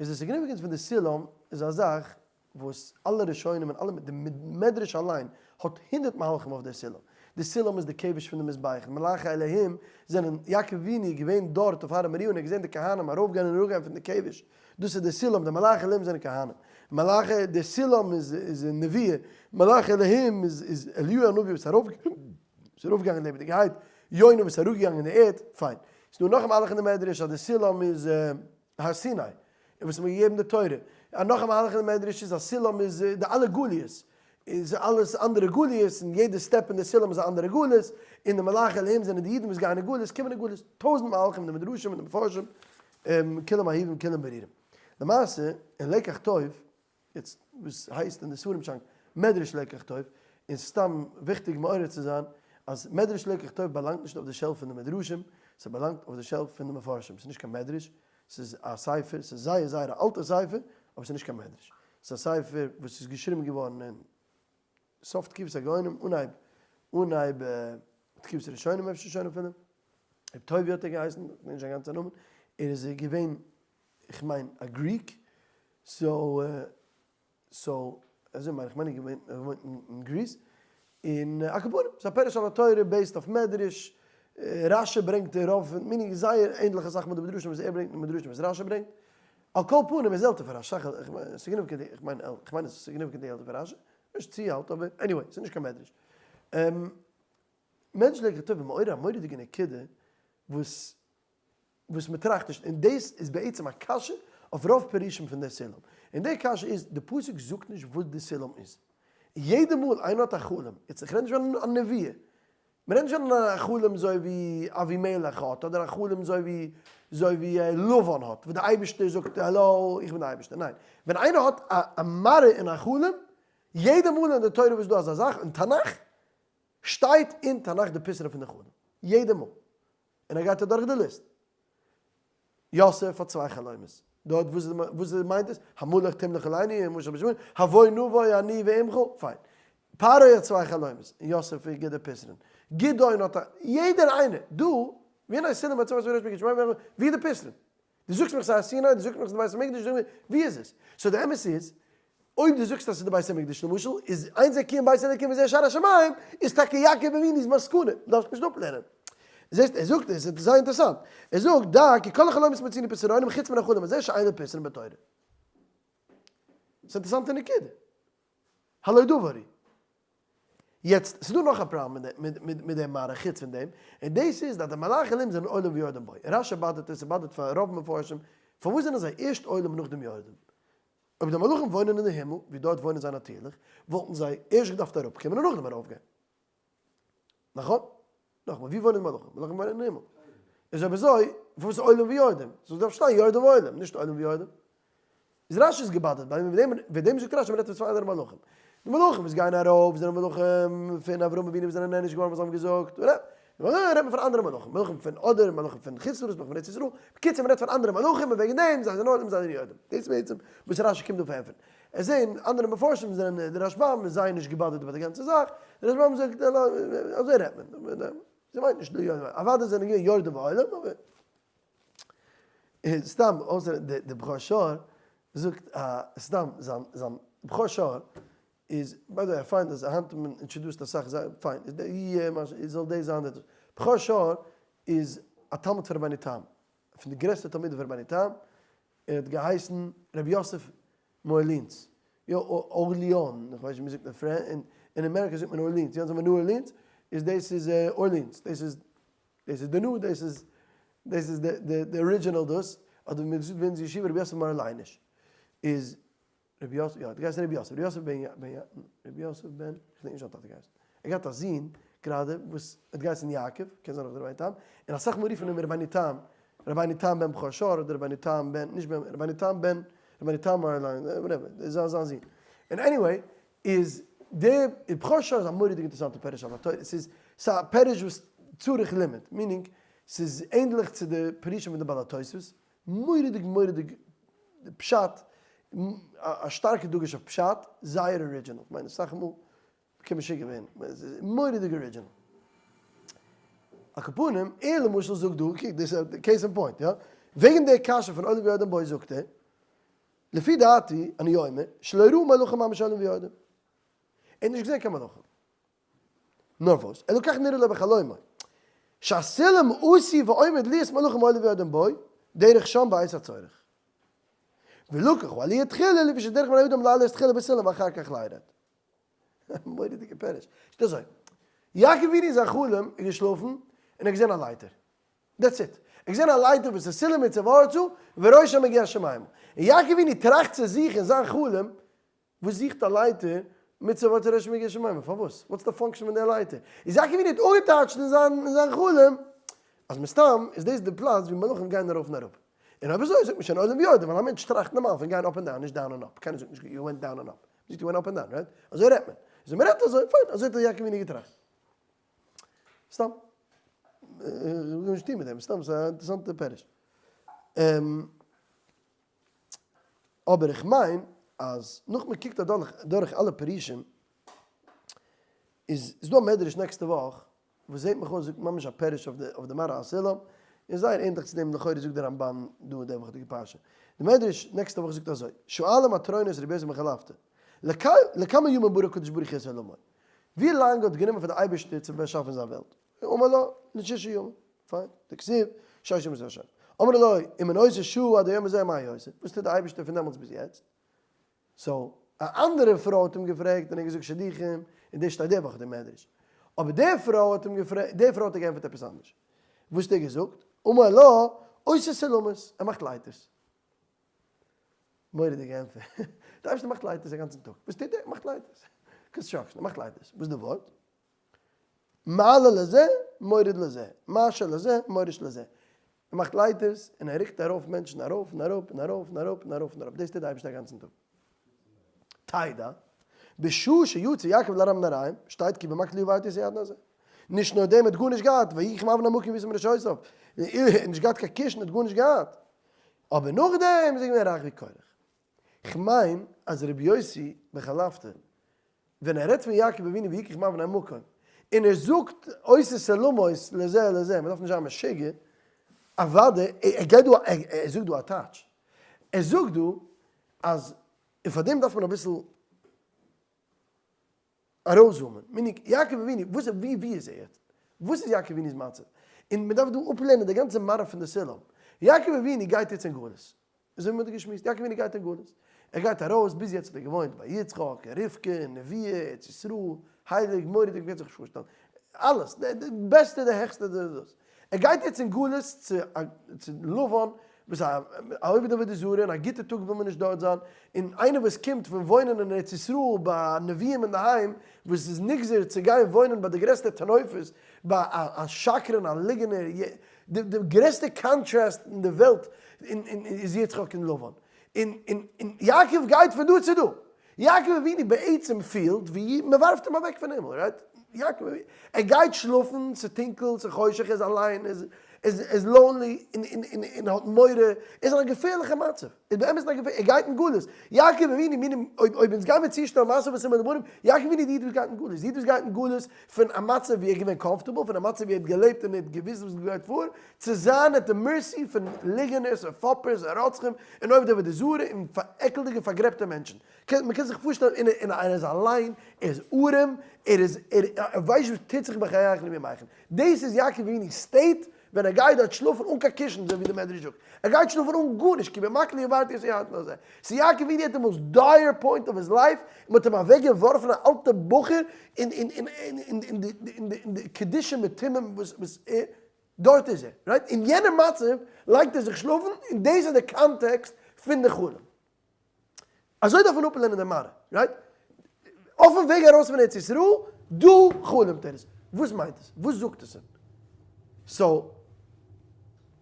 איז די significance פון די סולם איז א זאך וואס אלע ראשונים און אלע די מדרש אליין האט הונדרעט מהלכים אויף די סולם. די סולם איז די כבש פון די מזבח, די מלאכי אלהים זענען, יעקב אבינו איז געווען דארט אויף הר המוריה און ער האט געזען די כהנים ארויפגיין און אראפגיין פון די כבש, דאס איז די סולם, די מלאכי אלהים זענען כהנים. מלאכי, די סולם איז איז נבואה, מלאכי אלהים איז איז אליהו הנביא וואס איז ארויפגעגאנגען לעבעדיגערהייט, יונה וואס איז אראפגעגאנגען אין די ערד, פיין. ס'איז דא נאך א מהלך אין די מדרש אז די סולם איז הר סיני, און וואס האט מען געגעבן די תורה. א נאך א מהלך אין די מדרש איז אז סולם איז די אלע גליות, איז אלעס אנדערע גליות, און יעדע step אין די סולם איז א אנדערע גלות, און די מלאכי אלהים זענען די אידן וואס גייען אין גלות, קומען אין גלות, טויזנט מהלכים אין די מדרשים און די מפרשים, כולם אהובים כולם ברורים. למעשה, אין לקח טוב, יעצט וואס הייסט אין די ספרים שאנק מדרש לקח טוב, און סתם וויכטיג מעורר צו זיין אז מדרש לקח טוב באלאנגט נישט אויף די shelf פון די מדרשים, ס'באלאנגט אויף די shelf פון די מפרשים, ס'איז נישט קיין מדרש, ס'איז א ספר, ס'איז זייער זייער א אלטע ספר, אבער ס'איז נישט קיין מדרש, ס'איז א ספר וואס איז געשריבן געווארן אין סוף תקופת הגאונים, אנהייב אנהייב תקופת הראשונים אפשר שוין אפילו, ר' טובי' האט ער געהייסן, כ'דענק נישט זיין גאנצע נאמען, ער איז געווען כ'מיין א Greek, so so אזוי מיין איך, כ'מיין ער איז געווען ער וואוינט אין Greece, און על כל פנים, ס'איז א פירוש על התורה based אויף מדרש, רשי ברענגט רוב פון, meaning זייער ענדליכע זאכן מיט די מדרשים וואס ער ברענגט און מדרשים וואס רשי ברענגט, על כל פנים איז עלטער פון רשי, significantly, כ'מיין כ'מיין עס איז significantly עלטער פון רשי, נישט צו אלט אבער anyway, ס'איז נישט קיין מדרש. מדרש לקח טוב איז מעורר א מורא'דיגע נקודה וואס וואס מען טראכט נישט, און דאס איז בעצם א קשיא אויף רוב פירושים פון די סולם, און די קשיא איז, די פסוק זאגט נישט וואס די סולם איז, יעדע מאל איינער האט א חלום, יעצט איך רעד נישט פון א נבואה, מען רעדט נישט פון א חלום אזוי ווי אבימלך האט, אדער א חלום אזוי ווי אזוי ווי לבן האט, וואס די אייבערשטער זאגט האלא איך בין די אייבערשטער, ניין, ווען איינער האט א מראה אין א חלום, יעדע מאל אין די תורה וואס איז דא אזא זאך, אין תנך, שטייט אין תנך די פתרון פון די חלום, יעדע מאל. און ער גייט אדורך די ליסט. יוסף האט צוויי חלומות. דארט וואס וואס מיינט עס? המלוך תמלוך עלינו ומשול בשמאל, הבוא נבוא אני ועמך, פיין. פרעה האט צוויי חלומות, און יוסף גיט די פתרון. גדעון האט א, יעדער איינער, דא, והנה סולם מוצב ארצה וראשו מגיע השמימה, ווי איז די פתרון? דו זאגסט מיך ס'איז הר סיני, דו זאגסט מיך ס'איז די בית המקדש, דו זאגסט מיר, ווי איז עס? so די אמת איז, אויב דו זאגסט אז ס'איז די בית המקדש למשל, איז אין זה כי אם בית אלוקים וזה שער השמים, איז טאקע יעקב אבינו'ס מסקנא, דארפסט נישט אפלערנען. זעסט, ער זאגט עס, עס איז זייער אינטערעסאנט. ער זאגט, דע כי כל החלומות מצינו פתרונים חוץ מן החלום הזה שאין לו פתרון בתורה. ס'איז א אינטערעסאנטע נקודה. הלא דבר הוא. יעצט, ס'איז דא נאך א פראבלעם מיט דעם מראה חוץ פון דעם, און דאס איז אז די מלאכי אלהים זענען עולים ויורדים בו. רשי באדערט עס, ס'באדערט פאר רוב מפרשים, פארוואס זענען זיי ערשט עולים און נאכדעם יורדים? אויב די מלאכים וואוינען אין די הימל, ווי דארט וואוינען זיי נאטירליך, וואלטן זיי ערשט געדארפט אראפקומען און נאכדעם ארויפגיין. נכון? נאכאמאל, ווי וואוינען די מלאכים? מלאכים וואוינען אין הימל. איז אויב אזוי, פארוואס עולים ויורדים? ס'דארף שטיין יורדים ועולים, נישט עולים ויורדים. איז רשי איז געבאדערט ביי אים, וועגן דעם זאגט רשי מ'רעדט פון צוויי אנדערע מלאכים. די מלאכים וואס גייען ארויף זענען מלאכים פון אברהם אבינו וואס זענען נענש געווארן וואס זיי האבן געזאגט, רעדט מען פון אנדערע מלאכים, מלאכים פון אדער מלאכים פון חוץ לארץ, מלאכים פון ארץ ישראל, בקיצור מ'רעדט פון אנדערע מלאכים און וועגן דעם זיי זענען עולים זיי זענען יורדים. דאס איז בעצם וואס רשי קומט דא פארענטפערן. עס זעהן אנדערע מפרשים זענען די רשבם איז זייער נישט געבאדערט איבער די גאנצע זאך, די רשבם זאגט אזוי רעדט מען, זיי מיינט נישט די יורדים, אוודאי זענען געווען יורדים ועולים אבער סתם אויסער די בכור שור זאגט א סתם זיין זיין בכור שור איז by the way פיין אז היינט האט מען introduced אסאך זייער פיין איז די יהיה מה ש זאל דאס זיין די בכור שור איז א תלמיד פון רבינו תם פון די גרעסטע תלמידים פון רבינו תם ער האט געהייסן רבי יוסף מאורלינס יא אורליאן איך ווייס נישט ווי מ'זאגט אין אין אמעריקא זאגט מען אורלינס יא זאגט מען ניו אורלינס איז דאס איז אורלינס דאס איז דאס איז די ניו דאס איז דאס איז די די original דאס אדער ווי מ'האט געזאגט ביי אונז אין ישיבה רבי יוסף מארלייניש איז רבי יוסף יא האט געהייסן רבי יוסף רבי יוסף בן בן רבי יוסף בן כ'דענק נישט ווי זיין טאטע געהייסן ער האט געהאט א זון גראדע וואס האט געהייסן יעקב קען זיין אויך דער רבינו תם און אסאך מאל רופן אים רבינו תם רבינו תם בן בכור שור אדער רבינו תם בן נישט בן רבינו תם בן רבינו תם מארליין whatever דאס איז זיין זון און anyway איז די בכור שור איז א מורא'דיג אינטערעסאנטע פירוש אויף א תורה, ס'איז ס'איז א פירוש וואס צריך לימוד, meaning ס'איז ענדליך צו די פירושים פון די בעלי התוספות, מורא'דיג מורא'דיג פשט, א שטארקע דגוש אויף פשט, זייער original, כ'מיין אסאך מאל קען משוגע ווערן, מורא'דיג original. על כל פנים, ער למשל זאגט דא, קוק דאס איז case in point, יא, וועגן די קשיא פון עולים ויורדים בו זאגט ער, לפי דעתי, אני אומר, שלא ראו מלאכים ממש עולים ויורדים. ער האט נישט געזען קיין מלאכים. נאר וואס, אלא כך נראה לו בחלומו, שהסולם עשוי ועומד להיות מלאכים עולים ויורדים בו, דרך שם בעת הצורך. ולקח הוא עליה תחילה לפי שדרך בני אדם לעלות תחילה בסולם ואחר כך לירד. מורא'דיגע פירוש. שטייט אזוי, יעקב אבינו אין זיין חלום איז געשלאפן און ער האט געזען א לייטער. That's it. ער האט געזען א לייטער וואס איז סולם מוצב ארצה וראשו מגיע השמימה. און יעקב אבינו טראכט צו זיך אין זיין חלום, וואס זוכט א לייטער מוצב ארצה וראשו מגיע השמימה? פארוואס? What's די function פון די לייטער? איז יעקב אבינו האט אפגעטייטשט אין זיין אין זיין חלום אז מסתם איז דאס די פלאץ ווי מלאכים גייען ארויף און אראפ. און אויב אזוי זאגט מען שוין עולים ויורדים ווייל א מענטש טראכט נארמאל פון גיין up און down נישט down און up. קיינער זאגט נישט you went down און up. מ'זאגט you went up און down, right? אזוי רעדט מען. איז ווען מ'רעדט אזוי, פיין, אזוי האט יעקב אבינו געטראכט. סתם. איך וויל גארנישט טון מיט דעם, סתם ס'איז א אינטערעסאנטע פירוש. אבער איך מיין אז נאך מען קוקט אדורך דורך אלע פירושים, איז דא א מדרש נעקסטע וואך וואס זעט מיך אויס זאגט ממש א פירוש אויף די אויף די מראה הסולם, און זייער ענדליך צו דעם לכאורה זאגט די רמבן דא די וואכעדיגע פרשה. די מדרש נעקסטע וואך זאגט אזוי, שואלים מטרוניתא רבי יוסי בן חלפתא, לכמה ימים ברא הקדוש ברוך הוא את עולמו? ווי לאנג האט גענומען פאר די אייבערשטער צו באשאפן זיין וועלט? אמר לו, לשישה ימים. פיין, דכתיב, ששה ימים עשה השם. אמר לו, ומן אותה שעה עד היום הזה מה הוא עושה? וואס טוט די אייבערשטער פון דעמאלטס ביז יעצט? So, א אנדערע פרוי האט אים געפרעגט און ער האט געזאגט שידוכים, און דאס שטייט די וואך אין די מדרש. אבער די פרוי האט אים געפרעגט, די פרוי האט ער געענטפערט עפעס אנדערש. וואס האט ער געזאגט? אמר לו, עושה סולמות, ער מאכט לייטערס. מורא'דיגע ענטפער. דער אייבערשטער מאכט לייטערס א גאנצן טאג. וואס טוט ער? ער מאכט לייטערס. Construction, ער מאכט לייטערס. וואס איז די ווארט? מעלה לזה, מוריד לזה. משהה לזה, מוריש לזה. ער מאכט לייטערס און ער רוקט ארויף מענטשן ארויף און אראפ און ארויף און אראפ און ארויף און אראפ. דאס טוט דער אייבערשטער א גאנצן טאג. תדע, בשעה שיצא יעקב לארם נהריים, שטייט כי במקלי עברתי את הירדן הזה. נישט נאר דעם, ער האט גארנישט געהאט, ויקח מאבני המקום וישם מראשותיו. ער האט נישט געהאט קיין קישן, ער האט גארנישט געהאט. אבער נאכדעם איז ער געווען רייך ווי קרח. כ'מיין אז רבי יוסי בן חלפתא ווען ער רעדט פון יעקב אבינו ויקח מאבני המקום און ער זאגט עושה סולמות לזה לזה, מ'דארף נישט זיין משוגע, אוודאי ער גייט דא ער זאגט דא א טייטש, ער זאגט דא אז און פאר דעם דארף מען אביסל ארויסזומען, meaning יעקב אבינו, וואס ווי ווי איז ער יעצט? וואס איז יעקב אבינו'ס מצב? און מען דארף דא אפלערנען די גאנצע מראה פון די סולם. יעקב אבינו גייט יעצט אין גלות. אזוי ווי מען האט געשמועסט, יעקב אבינו גייט אין גלות. ער גייט ארויס, ביז יעצט האט ער געוואוינט ביי יצחק און רבקה און נביאה, ארץ ישראל, הייליג, מורא'דיג, מ'קען זיך נישט פארשטעלן. אלעס, די בעסטע, די העכסטע, די דאס. ער גייט יעצט אין גלות צו צו לבן, וואס א א עובד עבודה זרה, און א גוטע טאג וויל מען נישט דארט זיין, און איינער וואס קומט פון וואוינען אין ארץ ישראל ביי נביאים אינדערהיים, וואס איז נגזר צו גיין וואוינען ביי די גרעסטע טינופות, ביי א א שקרן א ליגענער, די די גרעסטע contrast אין די וועלט איז יצחק און לבן. און און און יעקב גייט פון דא צו דא. יעקב אבינו בעצם פילט ווי מען ווארפט אים אוועק פון הימל, right? יעקב אבינו, ער גייט שלאפן, ס'איז טונקל, ס'איז חושך, ער איז אליין, ער איז ער איז lonely, און און און און האט מורא, ער איז אין א געפערליכע מצב, ער איז באמת אין א געפער, ער גייט אין גלות. יעקב אבינו, מינים, אויב אויב אונז גיימיר צושטעלן מעשה אבות סימן לבנים, יעקב אבינו איז די איד וואס גייט אין גלות, די איד וואס גייט אין גלות פון א מצב ווי ער איז געווען comfortable, פון א מצב ווי ער האט געלעבט און ער האט געוואוסט וואס גייט פאר, צו זיין at the mercy פון ליגענערס און פאפערס און רוצחים און עובדי עבודה זרה און עקלדיגע פארגרעבטע מענטשן. מען קען זיך פארשטעלן און און ער איז אליין, ער איז ארעם, ער איז ער ווייסט נישט וואס טוט זיך בחייכון וביומיכון. דאס איז יעקב אבינו'ס state ווען ער גייט דארט שלאפן אן קיין קישן אזוי ווי די מדרש זאגט. ער גייט שלאפן אן גארנישט כי במקלי עברתי את הירדן הזה. ס'איז יעקב אבינו at the most dire point of his life, און מ'האט אים אוועק געווארפן א אלטע בחור אין אין אין אין אין די אין די קדושה מיט טומאה וואס וואס ער דארט איז ער, right? אין יענע מצב לייגט ער זיך שלאפן, און דאס איז די context פון די חלום. אזוי דארף מען אפלערנען די מראה, right? אויפן וועג ארויס פון ארץ ישראל, דא חלומ'ט ער עס. וואס מיינט עס? וואס זאגט עס אים? so,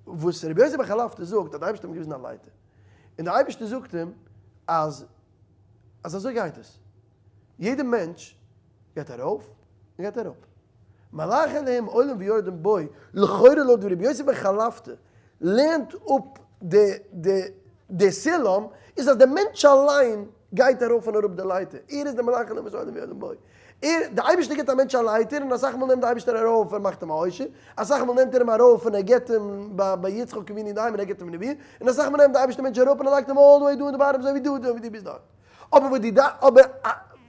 וואס רבי יוסי בר חלפתא זאגט, אז די אייבערשטער האט אים געוויזן א לייטער. און די אייבערשטער זאגט אים אז אז אזוי גייט עס. יעדע מענטש גייט ארויף און גייט אראפ. מלאכי אלהים עולים ויורדים בו, לכאורה לויט ווי רבי יוסי בן חלפתא לערנט אפ די די די סולם, איז אז די מענטש אליין גייט ארויף און אראפ די לייטער, ער איז די מלאכי אלהים וואס עולים ויורדים בו. ער, די אייבערשטער גיבט א מענטש א לייטער און אסאך מאל נעמט די אייבערשטער ארויף און מאכט אים א עושר, אסאך מאל נעמט ער אים ארויף און ער גיבט אים ביי ביי יצחק אבינו אינדערהיים און ער גיבט אים נבואה, און אסאך מאל נעמט די אייבערשטער מענטש אראפ און ער לייגט אים all the way דא אין די bottom אזוי ווי דו אזוי ווי דו ביסט דארט. אבער וואס די אבער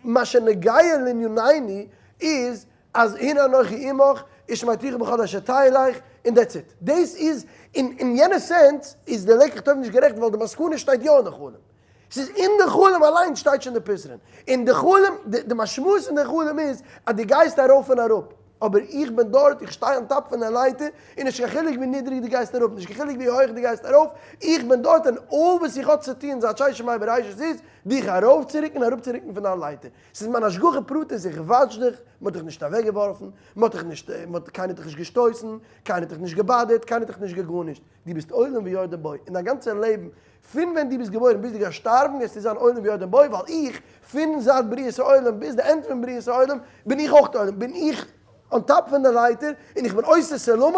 מה שנוגע לענינינו איז אז הנה אנכי עמך ושמרתיך בכל אשר תלך און that's it. דאס איז אין אין יענע sense איז די לקח טוב נישט גערעכט ווייל די מסקנא שטייט יא אין די חלום. ס'איז אין די חלום אליינס שטייט שוין די פתרון. אין די חלום די משמעות פון די חלום איז אז דו גייסט ארויף און אראפ. אבער איך בין דארט, איך שטיי on top פון די לייטער, און נישט קיין חילוק ווי נידריג דו גייסט אראפ, נישט קיין חילוק ווי הויך דו גייסט ארויף, איך בין דארט און all וואס איך האב צו טון זייט ששת ימי בראשית איז, דיך ארויפצורוקן און אראפצורוקן פון דיין לייטער. ס'איז מיין השגחה פרטית, איך וואטש דיך, מ'האט דיך נישט אוועקגעווארפן, מ'האט דיך נישט, מ'האט, קיינער האט דיך נישט געשטויסן, קיינער האט דיך נישט געבאדערט, קיינער האט דיך נישט געגארנישט, דו ביסט עולים ויורדים בו, און דיין גאנצע לעבן, פון ווען דו ביסט געבוירן ביז דו גייסט שטארבן גייסטו זיין עולים ויורדים בו, ווייל איך, פון זייט בריאת העולם ביז די end פון בריאת העולם, בין איך אויך עולם, בין איך on top פון די לייטער, און איך בין עושה סולמות,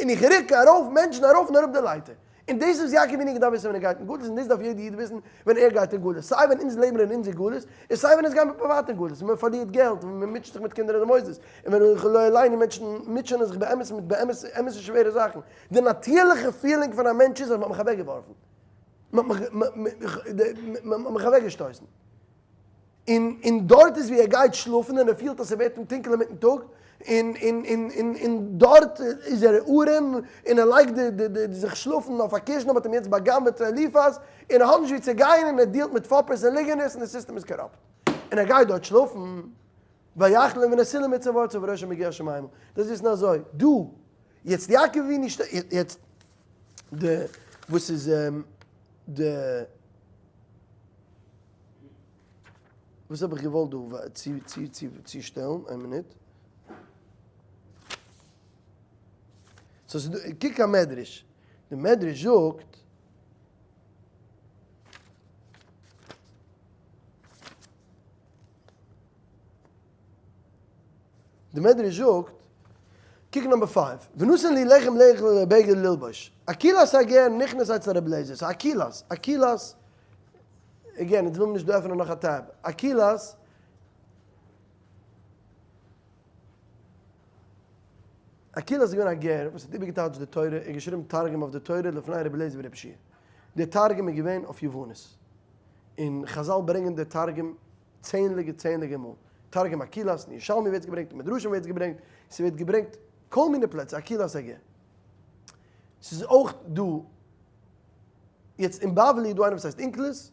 און איך רוק ארויף מענטשן ארויף און אראפ די לייטער. און דאס איז וואס יעקב אבינו געדארפט וויסן ווען ער גייט אין גלות, און דאס דארף יעדער איד וויסן ווען ער גייט אין גלות, סיי ווען אונז לעבן אין אונזער גלות, און סיי ווען אונז גייען פריוואט אין גלות, און מען פארלירט געלט, און מען מוטשעט זיך מיט קינדער אין די מוסדות, און ווען לא עלינו מענטשן מוטשענען זיך באמת מיט באמת אמת'ע שווערע זאכן. די נאטירליכע feeling פון א מענטש איז אז מען האט מיך אוועקגעווארפן, מען האט מיך אוועקגעשטויסן. און און דארט איז ווי ער גייט שלאפן און ער פילט אז ס'ווערט אים טונקל אינמיטן טאג, און און און און און דארט איז ער ארעם און ער לייגט די די די זיך שלאפן אויף א קישן און מ'האט אים יעצט בא'גנב'עט אליפז און ער האט נישט ווי צו גיין און ער דיעלט מיט פאפערס און ליגענערס און די סיסטעם איז corrupt און ער גייט דארט שלאפן ויחלום והנה סולם מוצב ארצה וראשו מגיע השמימה דאס וויסן אזוי דא יעצט יעקב אבינו יעצט די וואס איז די וואס האב איך געוואלט דא צו צו צו צושטעלן? איין מינוט. so ס'איז דא, קוק א מדרש. די מדרש זאגט. די מדרש זאגט, קוק number five, ונתן לי לחם לאכול ובגד ללבוש, אקילס הגר נכנס אצל רבי אליעזר, so אקילס, אקילס, again, אונז וויל מען נישט דא עפענען נאך א tab, אקילס, אקילס איז געווען א גר וואס האט איבערגעטייטשט די תורה און געשריבן תרגום אויף די תורה לפני רבי אליעזר ורבי יהושע. די תרגום איז געווען אויף יוונית, און חזל ברענגען די תרגום צענדליגע צענדליגע מאל, תרגום אקילס, אין ירושלמי ווערט עס געברענגט, אין מדרשים ווערט עס געברענגט, ס'ווערט געברענגט כל מיני פלעצער, אקילס הגר. ס'איז אויך דא, יעצט אין בבלי איז דא איינער וואס הייסט אונקלוס,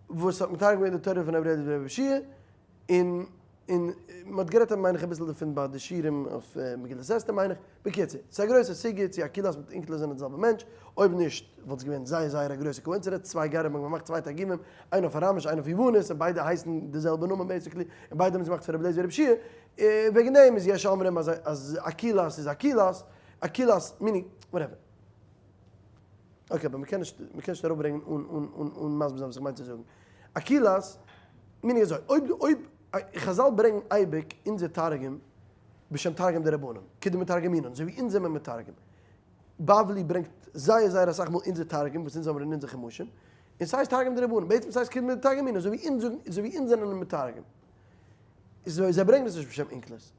וואס האט מתרגם געווען די תורה פון רבי אליעזר ברבי יהושע, און און מען האט גערעדט מיין איך אביסל דערפון ביי די שיעורים אויף מגילת אסתר מיין איך, בקיצור, ס'איז א גרויסע סוגיא צו אקילס מיט אונקלוס זענען די זעלבע מענטש, אויב נישט וואלט עס געווען זייער זייער א גרויסע coincidence, צוויי גרים האבן געמאכט צוויי תרגומים, איינער אויף אראמיש איינער אויף יוונית, און ביידע הייסן די זעלבע נאמען basically, און ביידע האבן עס געמאכט פון רבי אליעזר ברבי יהושע, וועגן דעם איז יש אומרים אז אז אקילס איז אקילס, אקילס meaning whatever. okay, אבער מ'קען נישט, מ'קען נישט אראפברענגען אן אן אן אן מסביר זיין וואס איך מיין צו זאגן. אקילאס, meaning אזוי, אויב אויב חזל ברענגן אייביג אונזער תרגום בשם תרגום דרבנן, כדמתרגמינן, אזוי ווי אונז זעמער מתרגם. בבלי ברענגט זייער זייער אסאך מאל אונזער תרגום וואס אונז האבן אין אונזער חומשים, און ס'הייסט תרגום דרבנן, בעצם ס'הייסט כדמתרגמינן, אזוי ווי אונז זאגן, אזוי ווי אונז זענען מתרגם. זיי ברענגן עס נישט בשם אונקלוס.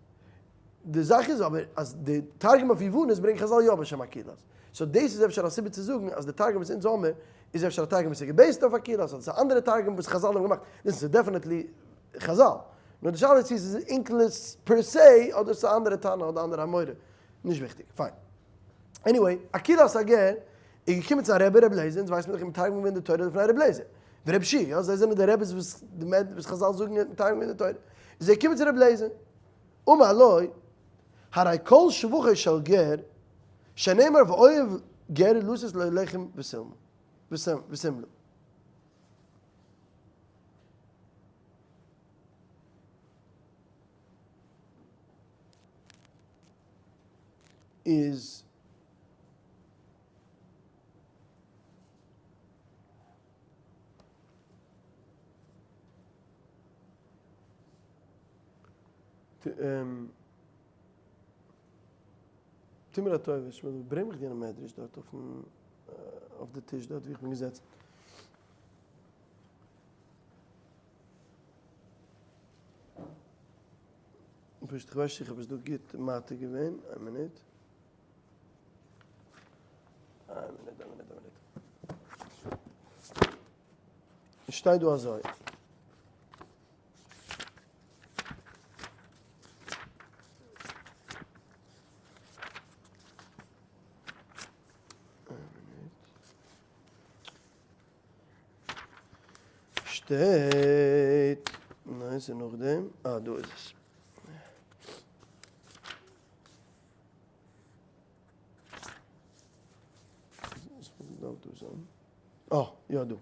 די זאך איז אבער אז די תרגום אויף יוונית ברענגט חזל יא בשם אקילאס. so דאס איז אפשר א סיבה צו זאגן אז די תרגום וואס אונז האמיר איז אפשר א תרגום וואס איז גע based אויף אקילאס אדער ס'איז א אנדערע תרגום וואס חזל האבן געמאכט. דאס איז definitely חזל. נאר די שאלה איז צו עס איז אונקלוס per se אדער ס'איז א אנדערע תנא אדער אנדערע אמורא. נישט וויכטיג. פיין. Anyway, אקילאס הגר איז געקומען צו א רבי רבי לעזער, אונז ווייסט מען דאך מתרגם געווען די תורה לפני רבי לעזער. ורבי יהושע, יא, זיי זענען די רבי'ס וואס די וואס חזל זאגן האט מתרגם געווען די תורה. איז ער געקומען צו רבי לעזער. אמר לו, הרי כל שבחו של גר, שנאמר ואוהב גר לתת לו לחם ושמלה. איז טו מיר א טובה, שמעון, ברענג מיך דיינע מדרש דארט אויפן אויף די טיש דארט ווי איך בין געזעצן. פשוט איך ווייס נישט איך האב עס דא גוט מעתיק געווען, איין מינוט. איין מינוט, איין מינוט, איין מינוט. עס שטייט דא אזוי. שטייט, ניין ס'איז נאכדעם, אה דא איז עס. אה, יא דא.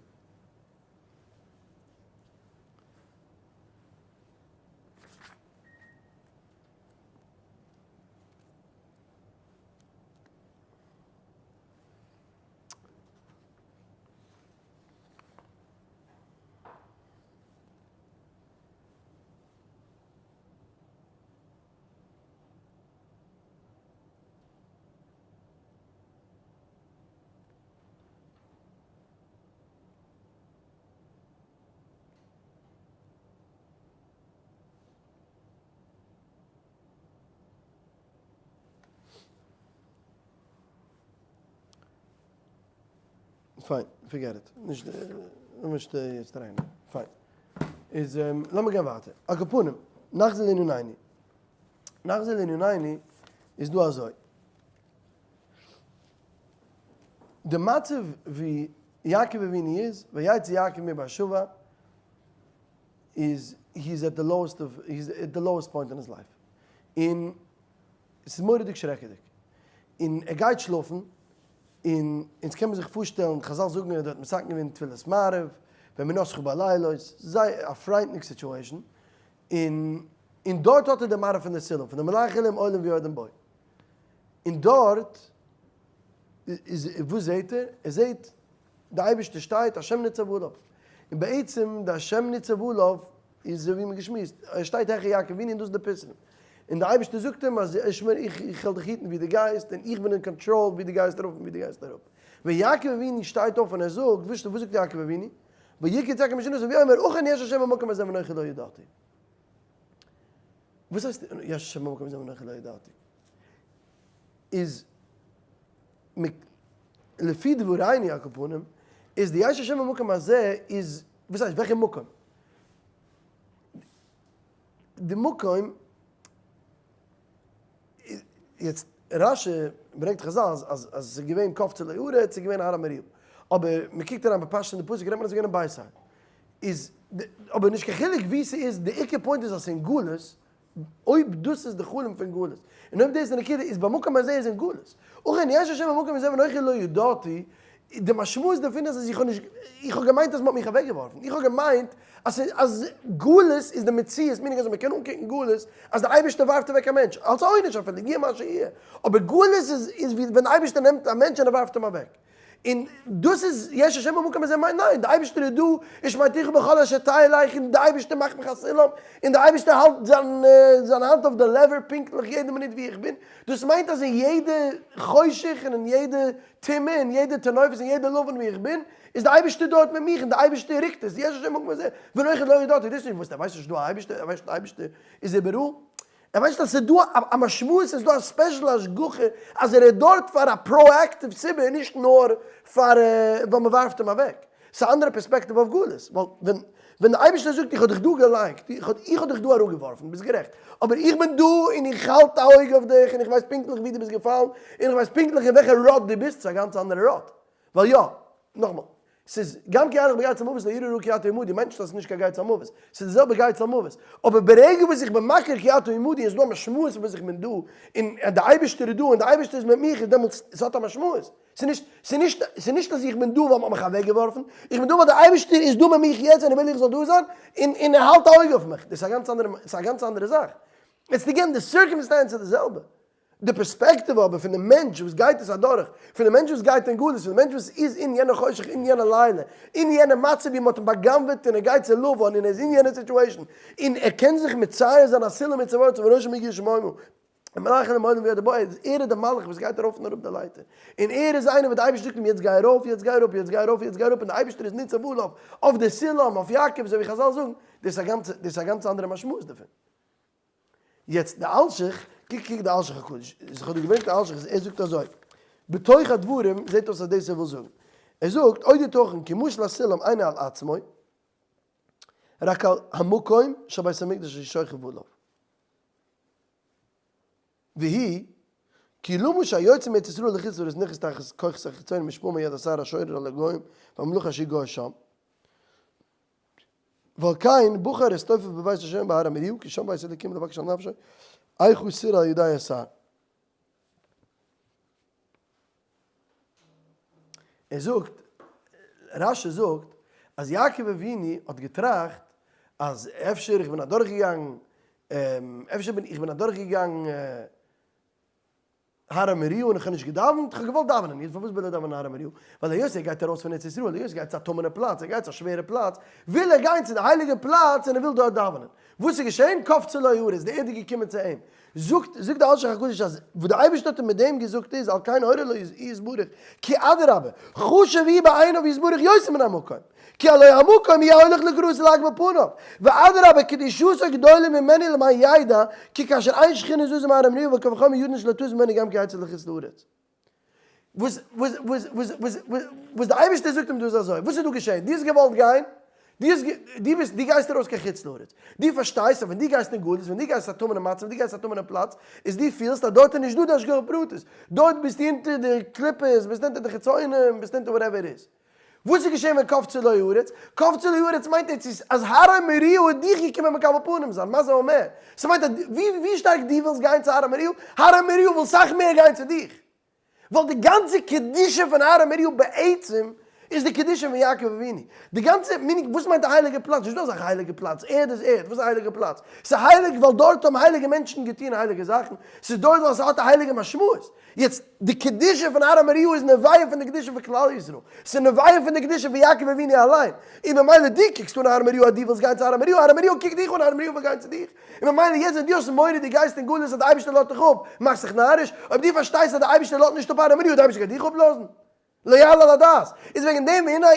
פיין, forget it. נישט, נישט יעצט אריין. פיין. איז לאמיר גיין ווייטער. על כל פנים, נחזור לענינינו. נחזור לענינינו איז דא אזוי. די מצב ווי יעקב אבינו איז, ויצא יעקב מבאר שבע, איז he is at the lowest of, he is at the lowest point in his life. און עס איז מורא'דיג שרעקעדיג. און ער גייט שלאפן, און אונז קען מען זיך פארשטעלן, חזל זאגן ער האט מתקן געווען תפילת מעריב, ואמונתך בלילות, זייער א frightening situation, און און דארט האט ער די מראה פון די סולם, פון די מלאכי אלהים עולים ויורדים בו. און דארט איז וואס זעט ער? ער זעט די אייבערשטער שטייט השם ניצב עליו, און בעצם די השם ניצב עליו איז אזוי ווי מ'האט געשמועסט, ער שטייט העכער יעקב אבינו און דאס איז די פתרון, און די אייבערשטער זאגט אים אז שמע איך איך וועל דיך היטן ווי דו גייסט און איך בין אין קאנטראל ווי דו גייסט ארויף און ווי דו גייסט אראפ. ווען יעקב אבינו שטייט אויף און ער זאגט, וואס זאגט יעקב אבינו? ויקץ יעקב משנתו ויאמר אכן יש השם במקום הזה ואנכי לא ידעתי. וואס הייסט יש השם במקום הזה ואנכי לא ידעתי? איז לפי דברינו על כל פנים, איז די יש השם במקום הזה איז, וואס הייסט וועלכע מקום? די מקום, יעצט רשי ברענגט חזל אז אז עס איז געווען קפצה לו הארץ, ס'איז געווען הר המוריה, אבער מען קוקט אריין בפשטות אין די פסוק רעדט מען אז עס איז געווען אין בית אל, איז אבער נישט קיין חילוק וואו ס'איז, די עיקר point איז אז ס'איז אין גלות, אויב דאס איז די חלום פון גלות, און אויב דאס איז די נקודה, איז במקום הזה איז אין גלות. אכן יש השם במקום הזה ואנכי לא ידעתי, די משמעות דערפון איז אז איך האב נישט, איך האב געמיינט אז מען האט מיך אוועקגעווארפן, איך האב געמיינט אז אז גלות איז די מציאות, meaning אז מען קען אנקוקן גלות אז די אייבערשטער ווארפט אוועק א מענטש, אלס עונש אפילו, יהיה מה שיהיה, אבער גלות איז איז ווי ווען די אייבערשטער נעמט א מענטש און ער ווארפט אים אוועק. און דאס איז יש השם במקום הזה מיינט ניין, די אייבערשטער איז דא, ושמרתיך בכל אשר תלך, און די אייבערשטער מאכט מיך א סולם, און די אייבערשטער האלט זיין זיין האנט אויף די lever פונקטליך יעדע מינוט ווי איך בין, דאס מיינט אז אין יעדע חושך און אין יעדע טומאה און יעדע טינופת און יעדע לבן ווי איך בין, איז די אייבערשטער דארט מיט מיך און די אייבערשטער רוקט עס, יש השם במקום הזה, ואנכי לא ידעתי, דאס איז נישט וואס ער ווייסט נישט דא א אייבערשטער, ער ווייסט נישט די אייבערשטער איז איבעראל. ער ווייסט אז ס'איז דא א משמעות, ס'איז דא א special השגחה אז ער איז דארט פאר א proactive סיבה און נישט נאר פאר ווייל מ'ווארפט אים אוועק. ס'איז א אנדערע פערספעקטיוו אויף גלות. ווייל ווען ווען דער אייבערשטער זאגט איך האב דיך דא געלייגט, איך האב איך האב דיך דא אראפגעווארפן, ביסט גערעכט, אבער איך בין דא און איך האלט א אויג אויף דיך און איך ווייס פונקטליך וואו דו ביסט געפאלן און איך ווייס פונקטליך אין וועלכע ראד דו ביסט, ס'איז א גאנץ אנדערע ראד. ווייל יא, נאכאמאל, ס'איז גם כי אלך בגיא צלמוות לא אירא רע כי אתה עמדי, מיינט נישט אז ס'איז נישט קיין גיא צלמוות, ס'איז די זעלבע גיא צלמוות, אבער ברגע וואס איך בין מכיר כי אתה עמדי און ס'איז דא א משמעות פון וואס איך בין דא, און די אייבערשטער איז דא און די אייבערשטער איז מיט מיך איז דעמאלטס, ס'האט א משמעות, ס'איז נישט, ס'איז נישט, ס'איז נישט אז איך בין דא ווייל מ'האט מיך אוועקגעווארפן, איך בין דא ווייל די אייבערשטער איז דא מיט מיך יעצט און ער וויל איך זאל דא זיין, און און ער האלט א אויג אויף מיך, דאס איז א גאנץ אנדערע, ס'איז א גאנץ אנדערע זאך. איטס again די circumstance איז די זעלבע. די פערספעקטיוו אבער פון די מענטש וואס גייט עס אדורך, פון די מענטש וואס גייט אין גלות, פון די מענטש וואס איז אין יענע חושך, אין יענע לילה, אין יענע מצב ווי מען האט אים בא'גנב'עט און ער גייט צו לבן און ער איז אין יענע situation, און ער קען זיך מצייר זיין א סולם מוצב ארצה וראשו מגיע שמימה, און מלאך אינעם עולם ווי ער דער ער איז דער מלאך וואס גייט ארויף און אראפ די לייטער, און ער איז איינער וואס די אייבערשטער זאגט אים יעצט גיי ארויף, יעצט גיי אראפ, יעצט גיי ארויף, יעצט גיי אראפ, און די אייבערשטער איז ניצב עליו אויף די סולם, אויף יעקב, אזוי ווי חזל זאגן, דאס איז א גאנץ אנדערע משמעות דערפון. יעצט די אלשיך, קוק קוק די אלשיך הקדוש, איך האב דיר געברענגט די אלשיך, ער זאגט אזוי, בתוך הדברים זעט אויס אז דאס ער וויל זאגן, ער זאגט עוד יתכן כי משל הסולם אינו על עצמו, רק על המקום של בית המקדש אשר שוכב עליו. והיא, כי למה שהיוצא מארץ ישראל לחוץ לארץ נכנס תחת כוחות החיצונים מושפע מיד השר השורר על הגוים והמלוכה אשר גוי שם, ועל כן בחר אסתופף בבית השם בהר המוריה כי שם בית אלוקים לבקש על נפשו איכה סור על ידי השר. ער זאגט, רשי זאגט, אז יעקב אבינו האט געטראכט אז אפשר איך בין אדורכגעגאנגען, אפשר בין איך בין אדורכגעגאנגען הר המוריה און איך האב נישט געדאווענט, איך האב געוואלט דאווענען, יעצט פארוואס וויל ער דאווענען הר המוריה? ווייל היות ער גייט ארויס פון ארץ ישראל, היות ער גייט צו א טמא'נע פלאץ, ער גייט צו א שווערע פלאץ, וויל ער גיין צו די הייליגע פלאץ און ער וויל דארט דאווענען. וואס איז געשען? קפצה לו הארץ, די ערד איז געקומען צו אים. זאגט זאגט די אלשיך הקדוש אז וואס די אייבערשטער האט אים מיט דעם געזאגט איז על כן הורה לו יתברך כי אדרבה חשוב הוא בעיניו יתברך יותר מן המקום, כי הלא המקום יהיה הולך לקראת להקביל פניו, ואדרבה קדושתו גדולה ממנו למען ידע כי כאשר אין שכינה זזה מהר המוריה וקל וחומר ידען שלא תזוז ממנו גם כי יצא לחוץ לארץ. וואס וואס וואס וואס וואס וואס די אייבערשטער זאגט אים דא איז אזוי, וואס איז דא געשען? דו האסט געוואלט גיין, דו האסט דו ביסט דו גייסט ארויס קיין חוץ לארץ, דו פארשטייסט אז ווען דו גייסט אין גלות, ווען דו גייסט א טמא'נע מצב, ווען דו גייסט א טמא'נע פלאץ, איז דו פילסט אז דארט איז נישט דא די השגחה פרטית, דארט ביסטו אונטער די קליפות, ביסט אונטער די חיצונים, ביסט אונטער whatever איז. וואס איז געשען ווען קפצה לו הארץ? קפצה לו הארץ מיינט ער אז הר המוריה האט דיך געקומען מקבל פנים זיין, מה זה אומר? ס'מיינט אז ווי ווי שטארק דו ווילסט גיין צו הר המוריה, הר המוריה וויל סאך מער גיין צו דיך. ווייל די גאנצע קדושה פון הר המוריה בעצם איז די קדושה פון יעקב אבינו. די גאנצע meaning, וואס מיינט א הייליגע פלאץ? נישטא אזא הייליגע פלאץ, ערד איז ערד, וואס איז א הייליגע פלאץ? ס'איז הייליג ווייל דארט האבן הייליגע מענטשן געטון הייליגע זאכן, ס'איז דארט ווייל ס'האט א הייליגע משמעות. יעצט, די קדושה פון הר המוריה איז נובע פון די קדושה פון כלל ישראל, ס'איז נובע פון די קדושה פון יעקב אבינו אליין, און ממילא דו קוקסט אן הר המוריה אז דו ווילסט גיין צו הר המוריה, הר המוריה קוקט דיך אן, הר המוריה וויל גיין צו דיך, און ממילא יעצט ווען דו האסט מורא דו גייסט אין גלות אז די אייבערשטער לאזט דיך אפ, מאכסט זיך נאריש, אויב דו פארשטייסט אז די אייבערשטער לאזט נישט אפ הר המוריה, די אייבערשטער גייט דיך אפלאזן? לא יעלה על הדעת. איז וועגן דעם הנה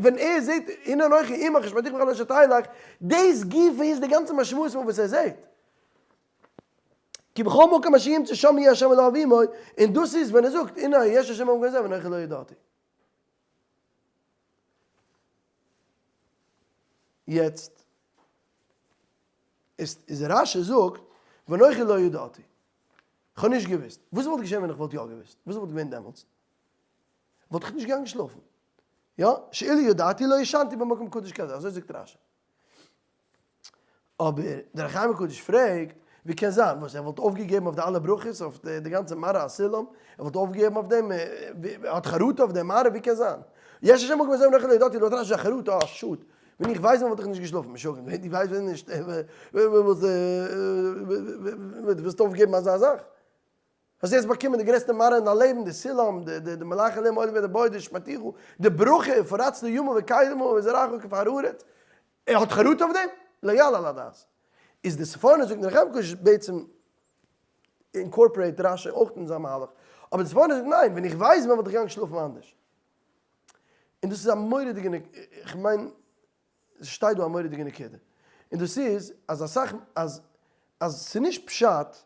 ווען ער זעט הנה אנכי עמך ושמרתיך בכל אשר תלך, דאס גופא איז די גאנצע משמעות פון וואס ער זעט. כי בכל מקום אשר ימצא שם יהיה השם אלוהיו עמו, און דאס איז ווען ער זאגט, הנה יש השם במקום הזה ואנכי לא ידעתי. יעצט איז רשי זאגט, ואנכי לא ידעתי. כ'האב נישט געוואוסט. וואס וואלט געשען ווען איך וואלט יא געוואוסט? וואס וואלט געווען דעמאלטס? וואלט איך נישט געגאנגען שלאפן. יא, שאילו ידעתי לא ישנתי במקום קדוש כזה, אזוי זאגט רשי. אבער דער אור החיים הקדוש פרעגט, ווי קען זיין, וואס ער וואלט אויפגעגעבן אויף די אלע ברכות, אויף די גאנצע מראה הסולם, ער וואלט אויפגעגעבן אויף דעם, ער האט חרטה אויף דעם מראה, ווי קען זיין? יש השם מקום הזה ואנכי לא ידעתי, לויט רשי איז א חרטה, א שאד, ווען איך ווייס ווען וואלט איך נישט געשלאפן, משוגע, ווען דו ווייסט ווען נישט, וואס, וואס, ווילסט אויפגעבן אזא זאך? אז ער האט באקומען די גרעסטע מראה אין דיין לעבן, די סולם, די מלאכי אלהים עולים ויורדים בו, די שמתיך, די ברכה, ופרצת ימה וקדמה וזרעך כעפר הארץ, ער האט חרטה אויף דעם? לא יעלה על הדעת. איז די ספורנו זאגט אין רחב קוש בעצם incorporate רשי אויך אין זיין מהלך, אבער די ספורנו זאגט ניין, ווען איך ווייס ווען וואלט איך געגאנגען שלאפן אנדערש. און דאס איז א מורא'דיגע נק, איך מיין ס'שטייט דא א מורא'דיגע נקודה, און דאס איז אז אסאך אז אז ס'איז נישט פשט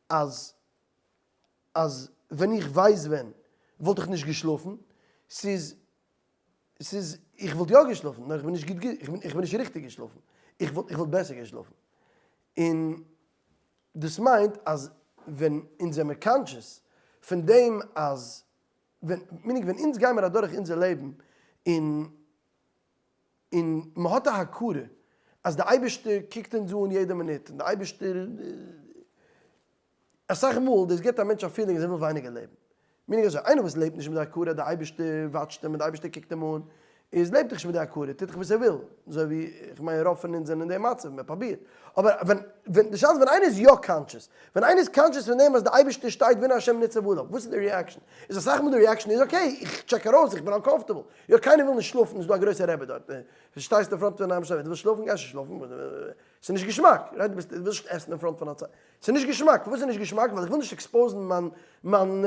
אז אז ווען איך ווייס ווען וואלט איך נישט געשלאפן, ס'איז ס'איז איך וואלט יא געשלאפן נאר איך בין נישט גוט איך בין נישט ריכטיג געשלאפן, איך וואלט איך וואלט בעסער געשלאפן, און דאס מיינט אז ווען אונז זעמיר conscious פון דעם אז ווען meaning ווען אונז גיימער אדורך אונזער לעבן און און מען האט א הכרה אז די אייבערשטער קוקט אונז אן יעדע מינוט און די אייבערשטער אסאך מאל דאס גיבט א מענטש א feeling אז ער וויל ווייניגער לעבן. meaning אזוי, איינער וואס לעבט נישט מיט די הכרה אז די אייבערשטער watch ט אים און די אייבערשטער קוקט אים אן, איז לעבט דאך נישט מיט די הכרה, טוט דאך וואס ער וויל, אזוי ווי איך מיין רוב פון אונז זענען אין די מצב, מען פרובירט. אבער ווען ווען די שאלה איז ווען איינער איז יא conscious, ווען איינער איז conscious פון דעם אז די אייבערשטער שטייט והנה השם ניצב עליו, וואס איז די reaction? איז אסאך מאל די reaction איז okay, איך check ארויס, איך בין uncomfortable, יא קיינער וויל נישט שלאפן, איז דא א גרויסע רבי דארט, דו שטייסט אין front פון א משפחה, דו ווילסט שלאפן, גייסט נישט שלאפן, ס'איז נישט געשמאק, right? דו ביסט, דו ווילסט נישט עסן אין front פון א צייט, ס'איז נישט געשמאק, פארוואס איז נישט געשמאק? ווייל איך וויל נישט expose ן מיין, מיין,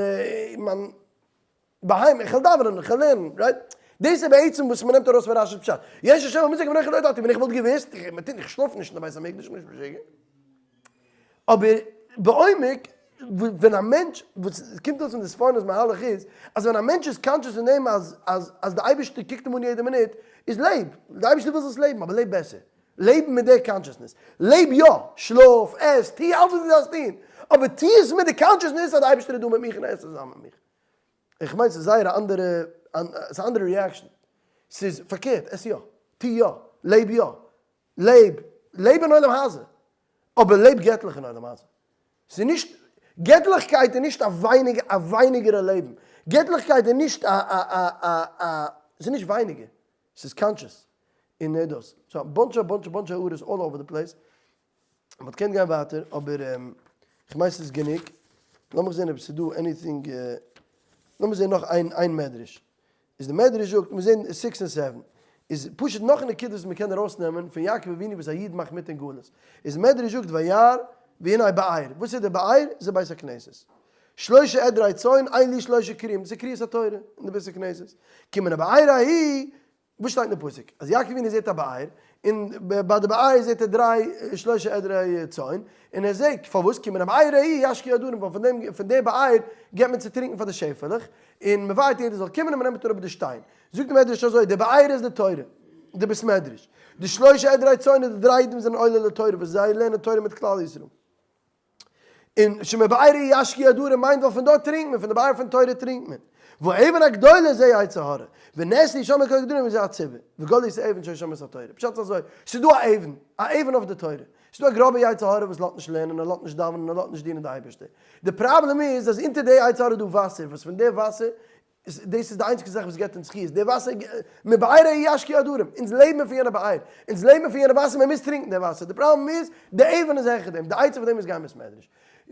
מיין בהמה, איך וויל דאווענען, איך וויל לערנען, right? דאס איז בעצם וואס מ'נעמט ארויס פון רשי'ס פשט, יש השם המזרח ואנכי לא ידעתי, ווען איך וואלט געוואוסט, איך, מ'טוט, איך שלאף נישט אין די בית המקדש, נישט משוגע. אבער בעומק, ווען א מענטש, וואס קומט אויס פון די ספורנו'ס מהלך איז, אז ווען א מענטש איז conscious פון דעם אז אז אז די אייבערשטער קוקט אים אן יעדע מינוט, איז לעב, די אייבערשטער וויל זאלסט לעבן, אבער לעב בעסער. לעבן מיט די consciousness. לעב יא, שלאף, עס, טו אלץ וואס דו דארפסט טון, אבער טו עס מיט די consciousness אז די אייבערשטער איז דא מיט מיך און ער איז צוזאמען מיט מיך. איך מיין ס'איז זייער א אנדערע, ס'איז א אנדערע reaction. ס'איז פארקערט, עס יא, טו יא, לעב יא, לעב, לעב אין עולם הזה, אבער לעב געטליך אין עולם הזה. ס'איז נישט, געטליכקייט איז נישט א ווייניג, א ווייניגערע לעבן. געטליכקייט איז נישט א א א א א, ס'איז נישט ווייניגער. ס'איז conscious. און דאס. so א bunch א bunch א bunch הערות all over the place. מ'וואלט געקענט גיין ווייטער, אבער כ'מיין ס'איז גענוג. לאמיך זען אויב ס'איז דא anything, לאמיר זען נאך איין איין מדרש. איז די מדרש זאגט, מיר זען six און seven, איז פשוט נאך נקודות וואס מ'קען ארויסנעמען פון יעקב אבינו וואס א איד מאכט מיט אין גלות. איז מדרש זאגט וירא והנה באר. וואס איז די באר? איז די בית הכנסת. שלשה עדרי צאן, אין לי שלשה כרים, דאס איז קריאת התורה אין די בית הכנסת. כי מן הבאר ההיא וואס שטייט אין די פסוק? אז יעקב אבינו זעט א באר, און ביי די באר זעט ער דריי שלשה עדרי צאן, און ער זעט, פארוואס כי מן הבאר ההיא ישקו העדרים, ווייל פון דעם, פון די באר געבט מען צו טרינקען פאר די שעפעלעך, און מען ווארט יעדער זאל קומען און מען נעמט אראפ די שטיין. זאגט די מדרש אזוי, די באר איז די תורה, די בית מדרש, די שלשה עדרי צאן איז די דריי אידן וואס זענען עולה לתורה, וואס זיי לערנען תורה מיט כלל ישראל. און שמבאר ישקו העדרים מיינט ווייל פון דארט טרינקט מען, פון די באר פון תורה טרינקט מען. והאבן הגדולה זה יצר הרע, ונאספו שם כל הגדולים זה הציבור, וגלו את האבן שהיא שם את התורה. פשט איז אזוי, ס'איז דא א אבן, א אבן אויף די תורה. ס'איז דא א גראבע יצר הרע וואס לאזט נישט לערנען, ער לאזט נישט דאווענען, ער לאזט נישט דינען די אייבערשטער. די פראבלעם איז אז אונטער די יצר הרע איז דא וואסער, וואס פון די וואסער דאס איז די איינציגסטע זאך וואס געבט אונז חיות, די וואסער, מבאר ישקו העדרים, אונז לעבן מיר פון יענע באר, אונז לעבן מיר פון יענע וואסער, מען מוז טרינקען די וואסער, די פראבלעם איז, די אבן איז העכער דעם, די עצה פאר דעם איז גיין בית מדרש.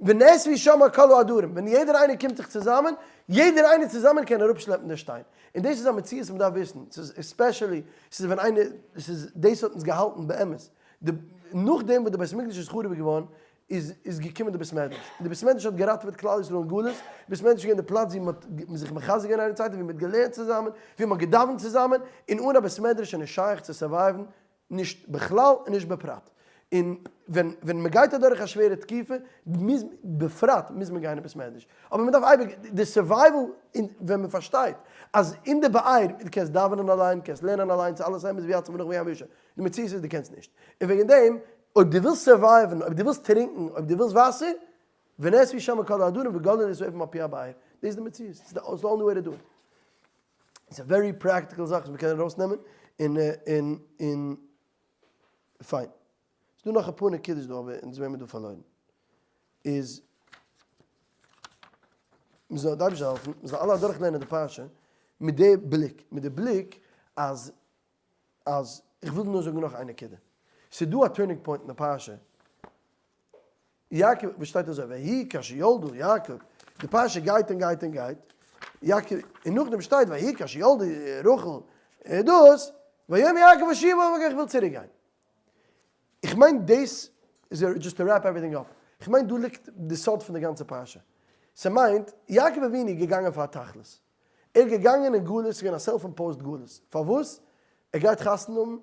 ונאספו שמה כל העדרים, ווען יעדער איינער קומט זיך צוזאמען, יעדער איינער צוזאמען קען אראפשלעפן די שטיין. און דאס איז א מציאות וואס מען דארף וויסן, ס'איז especially, ס'איז ווען איינער, ס'איז, דאס האט אונז געהאלטן באמת, די, נאכדעם וואס די בית המקדש איז חרוב געווארן, איז איז געקומען די בית מדרש, און די בית מדרש האט געראטעוועט כלל ישראל אין גלות, בית מדרש איז געווען די פלאץ ווי מען האט זיך מחזק געווען איינער צווייטער, ווי מען האט געלערנט צוזאמען, ווי מען האט געדאווענט צוזאמען, און אן א בית מדרש איז נישט שייך צו survive ן, נישט בכלל און נישט בפרט. און ווען ווען מען גייט אדורך א שווערע תקופה, מוז בפרט מוז מען גיין אין בית מדרש, אבער מען דארף אייביג די survival, און ווען מען פארשטייט אז אין די באר, דו קענסט דאווענען אליין, קענסט לערנען אליין, ס'איז אלעס אמת ויציב ונכון וים וישר, די מציאות איז דו קענסט נישט, און וועגן דעם אויב דו ווילסט survive ן, אויב דו ווילסט טרינקן, אויב דו ווילסט וואסער, ונאספו שמה כל העדרים וגללו את האבן מעל פי הבאר. דאס איז די מציאות, ס'איז די only way to do it. ס'איז א very practical זאך וואס מ'קען ארויסנעמען, און און און פיין. ס'איז דא נאך אפאר נקודות דא אבער אונז ווערן מיר דא פארלוירן. איז מ'זאל די אייבערשטער העלפן מ'זאל אלע אדורכלערנען די פרשה מיט די בליק, מיט די בליק אז אז איך וויל נאר זאגן נאך איין נקודה, ס'איז דא א turning point אין די פרשה, יעקב, וואס שטייט אזוי, ויהי כאשר ילדו יעקב. די פרשה גייט און גייט און גייט, יעקב, און נאכדעם שטייט ויהי כאשר ילדה רחל דאס, ויאמר יעקב אשובה איך וויל צוריק גיין. איך מיין דאס איז just to wrap everything up, איך מיין דא ליגט די סוד פון די גאנצע פרשה. ס'מיינט, יעקב אבינו איז געגאנגען פאר א תכלית. ער איז געגאנגען אין גלות, ס'איז געווען א self imposed גלות. פארוואס? ער גייט חתונה האבן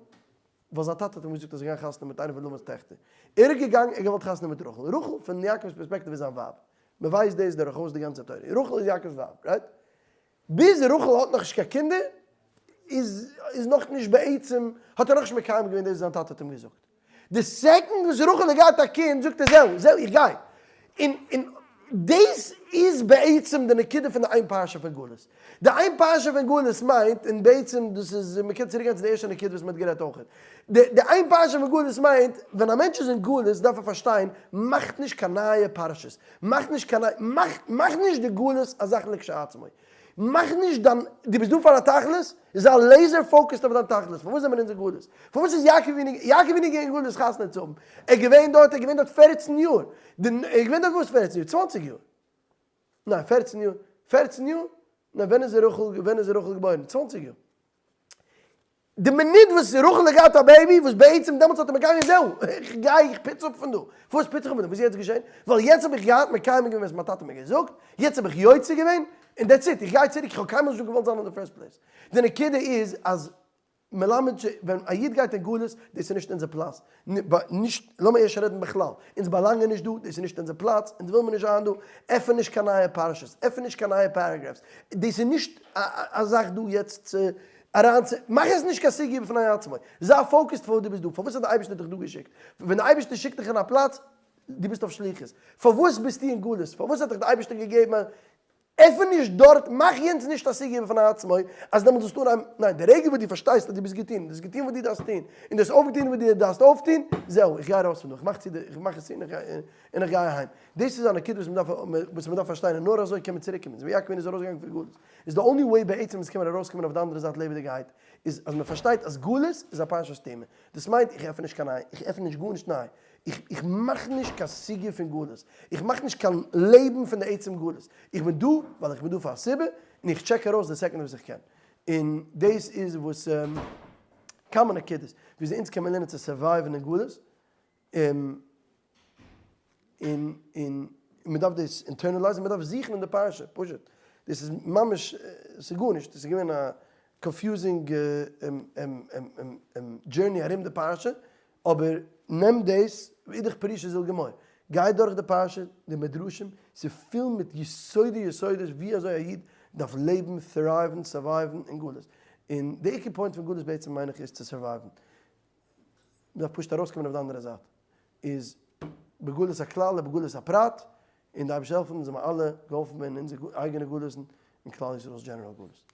ווייל זיין טאטע האט אים געזאגט אז ער גייט חתונה האבן מיט איינע פון לבן'ס טעכטער. ער איז געגאנגען, ער האט געוואלט חתונה האבן מיט רחל. רחל, פון יעקב'ס פערספעקטיוו איז זיין ווייב. מ'ווייסט דאס דורכאויס די גאנצע תורה. רחל איז יעקב'ס ווייב, right? ביז רחל האט נאכנישט קיין קינדער, איז איז נאכנישט בעצם, האט ער נאכנישט מקיים געווען דאס וואס זיין טאטע האט אים געזאגט. די second וואס רחל האט געהאט א קינד, זאגט ער זהו, זהו, איך גיי. און און דאס איז בעצם די נקודה פון די איין פרשה פון גלות. די איין פרשה פון גלות מיינט, און בעצם דאס איז, מען קען צוריק גיין צו די ערשטע נקודה וואס מען האט גערעדט אויכעט. די די איין פרשה פון גלות מיינט, ווען א מענטש איז אין גלות דארף ער פארשטיין, מאכט נישט קיין נייע פרשות, מאך נישט קיין מאך מאך נישט די גלות א זאך לכשעצמו. מאך נישט דיין, דו ביסט דא פאר א תכלית, זיי laser focused אויף דיין תכלית, פארוואס זעמיר אונז אין גלות? פארוואס איז יעקב אבינו, יעקב אבינו געווען אין גלות חתונה צו האבן? ער איז געווען דארט, ער איז געווען דארט פערצן יאר, די, ער איז געווען דארט וואס פערצן יאר? צוואנציג יאר? ניין פערצן יאר, פערצן יאר? ניין ווען איז רחל, ווען איז רחל געבוירן? צוואנציג יאר. די מינוט וואס רחל האט געהאט א baby, וואס בעצם דעמאלטס האט ער מקיים געווען זהו, איך גיי, איך פוץ אפ פון דא. פארוואס פוץ איך אפ פון דא? וואס איז יעצט געשען? ווייל יעצט האב איך געהאט מקיים געווען וואס מיין טאטע האט מיר געזאגט, יעצט האב איך יוצא געווען, און that's it, איך גיי צוריק, איך האב קיינמאל נישט דא געוואלט זיין אין די first place. די נקודה איז אז מלמד ש ווען א איד גייט אין גלות, דאס איז נישט אונזער פלאץ, נישט, לאמיר ערשט רעדן בכלל, אונז באלאנגען נישט דא, דאס איז נישט אונזער פלאץ, אונז וויל מיר נישט זיין דא, עפען נישט קיין נייע פרשות, עפען נישט קיין נייע paragraphs, דאס איז נישט א זאך דא יעצט צו אריין צו, מאך עס נישט קיין סוגיא בפני עצמו, זיי focused פארוואס דו ביסט דא, פארוואס האט די אייבערשטער דיך דא געשיקט, ווען די אייבערשטער שיקט דיך אין א פלאץ, דו ביסט אויף שליחות, פארוואס ביסטו אין גלות, פארוואס האט דיך די אייבערשטער געגעבן א. עפן נישט דארט, מאך יענץ נישט א סוגיא בפני עצמו, אז דעמאלטס זאלסטו אנהייבן, ניין, די רגע וואס דו פארשטייסט אז דו ביסט געטון, דו האסט געטון וואס דו דארפסט טון, און דו האסט אויפגעטון וואס דו דארפסט אויפטון, זהו, איך גיי ארויס פון דא, איך מאך צו די, איך מאך עס צו און איך גיי, און איך גיי אהיים. דאס איז א נקודה וואס מען דארף, וואס מען דארף פארשטיין, און נאר אזוי קען מען צוריק קומען, אזוי ווי יעקב אבינו איז ארויסגעגאנגען פון גלות, איז די only way בעצם וואס קען מען ארויסקומען אויף די אנדערע זייט לעבעדיגערהייט, איז אז מען פארשטייט אז גלות איז א פרשה סתומה, דאס מיינט איך עפן נישט קיין נייע, איך עפן נישט גארנישט ניי, איך איך מאך נישט קיין סוגיא פון גלות, איך מאך נישט קיין לעבן פון די עצם גלות, איך בין דא ווייל איך בין דא פאר א סיבה, און איך check ארויס די second וואס איך קען. און דאס איז וואס כמה נקודות וויאזוי אונז קען מען לערנען צו survive ן אין גלות, און און מען דארף דאס internalize ן, מען דארף זוכן אין די פרשה, פשוט, דאס איז ממש, ס'איז גארנישט, דאס איז געווען א confusing journey ארום די פרשה, אבער נעם דאס, ואידך פירושא זיל גמור, גיי דורך די פרשה, די מדרשים, ס'איז פול מיט יסודי יסודות ווי אזוי א איד דארף לעבן, thrive ן, survive ן אין גלות. און די עיקר point פון גלות בעצם מיין איך איז צו survive ן. מ'דארף פשוט ארויסקומען אויף די אנדערע זייט. איז בגלות הכלל ובגלות הפרט, און די אייבערשטער העלפן זאל מיר אלע געהאלפן ווערן אין אונזער אייגענע גלות'ן און כלל ישראל'ס general גלות.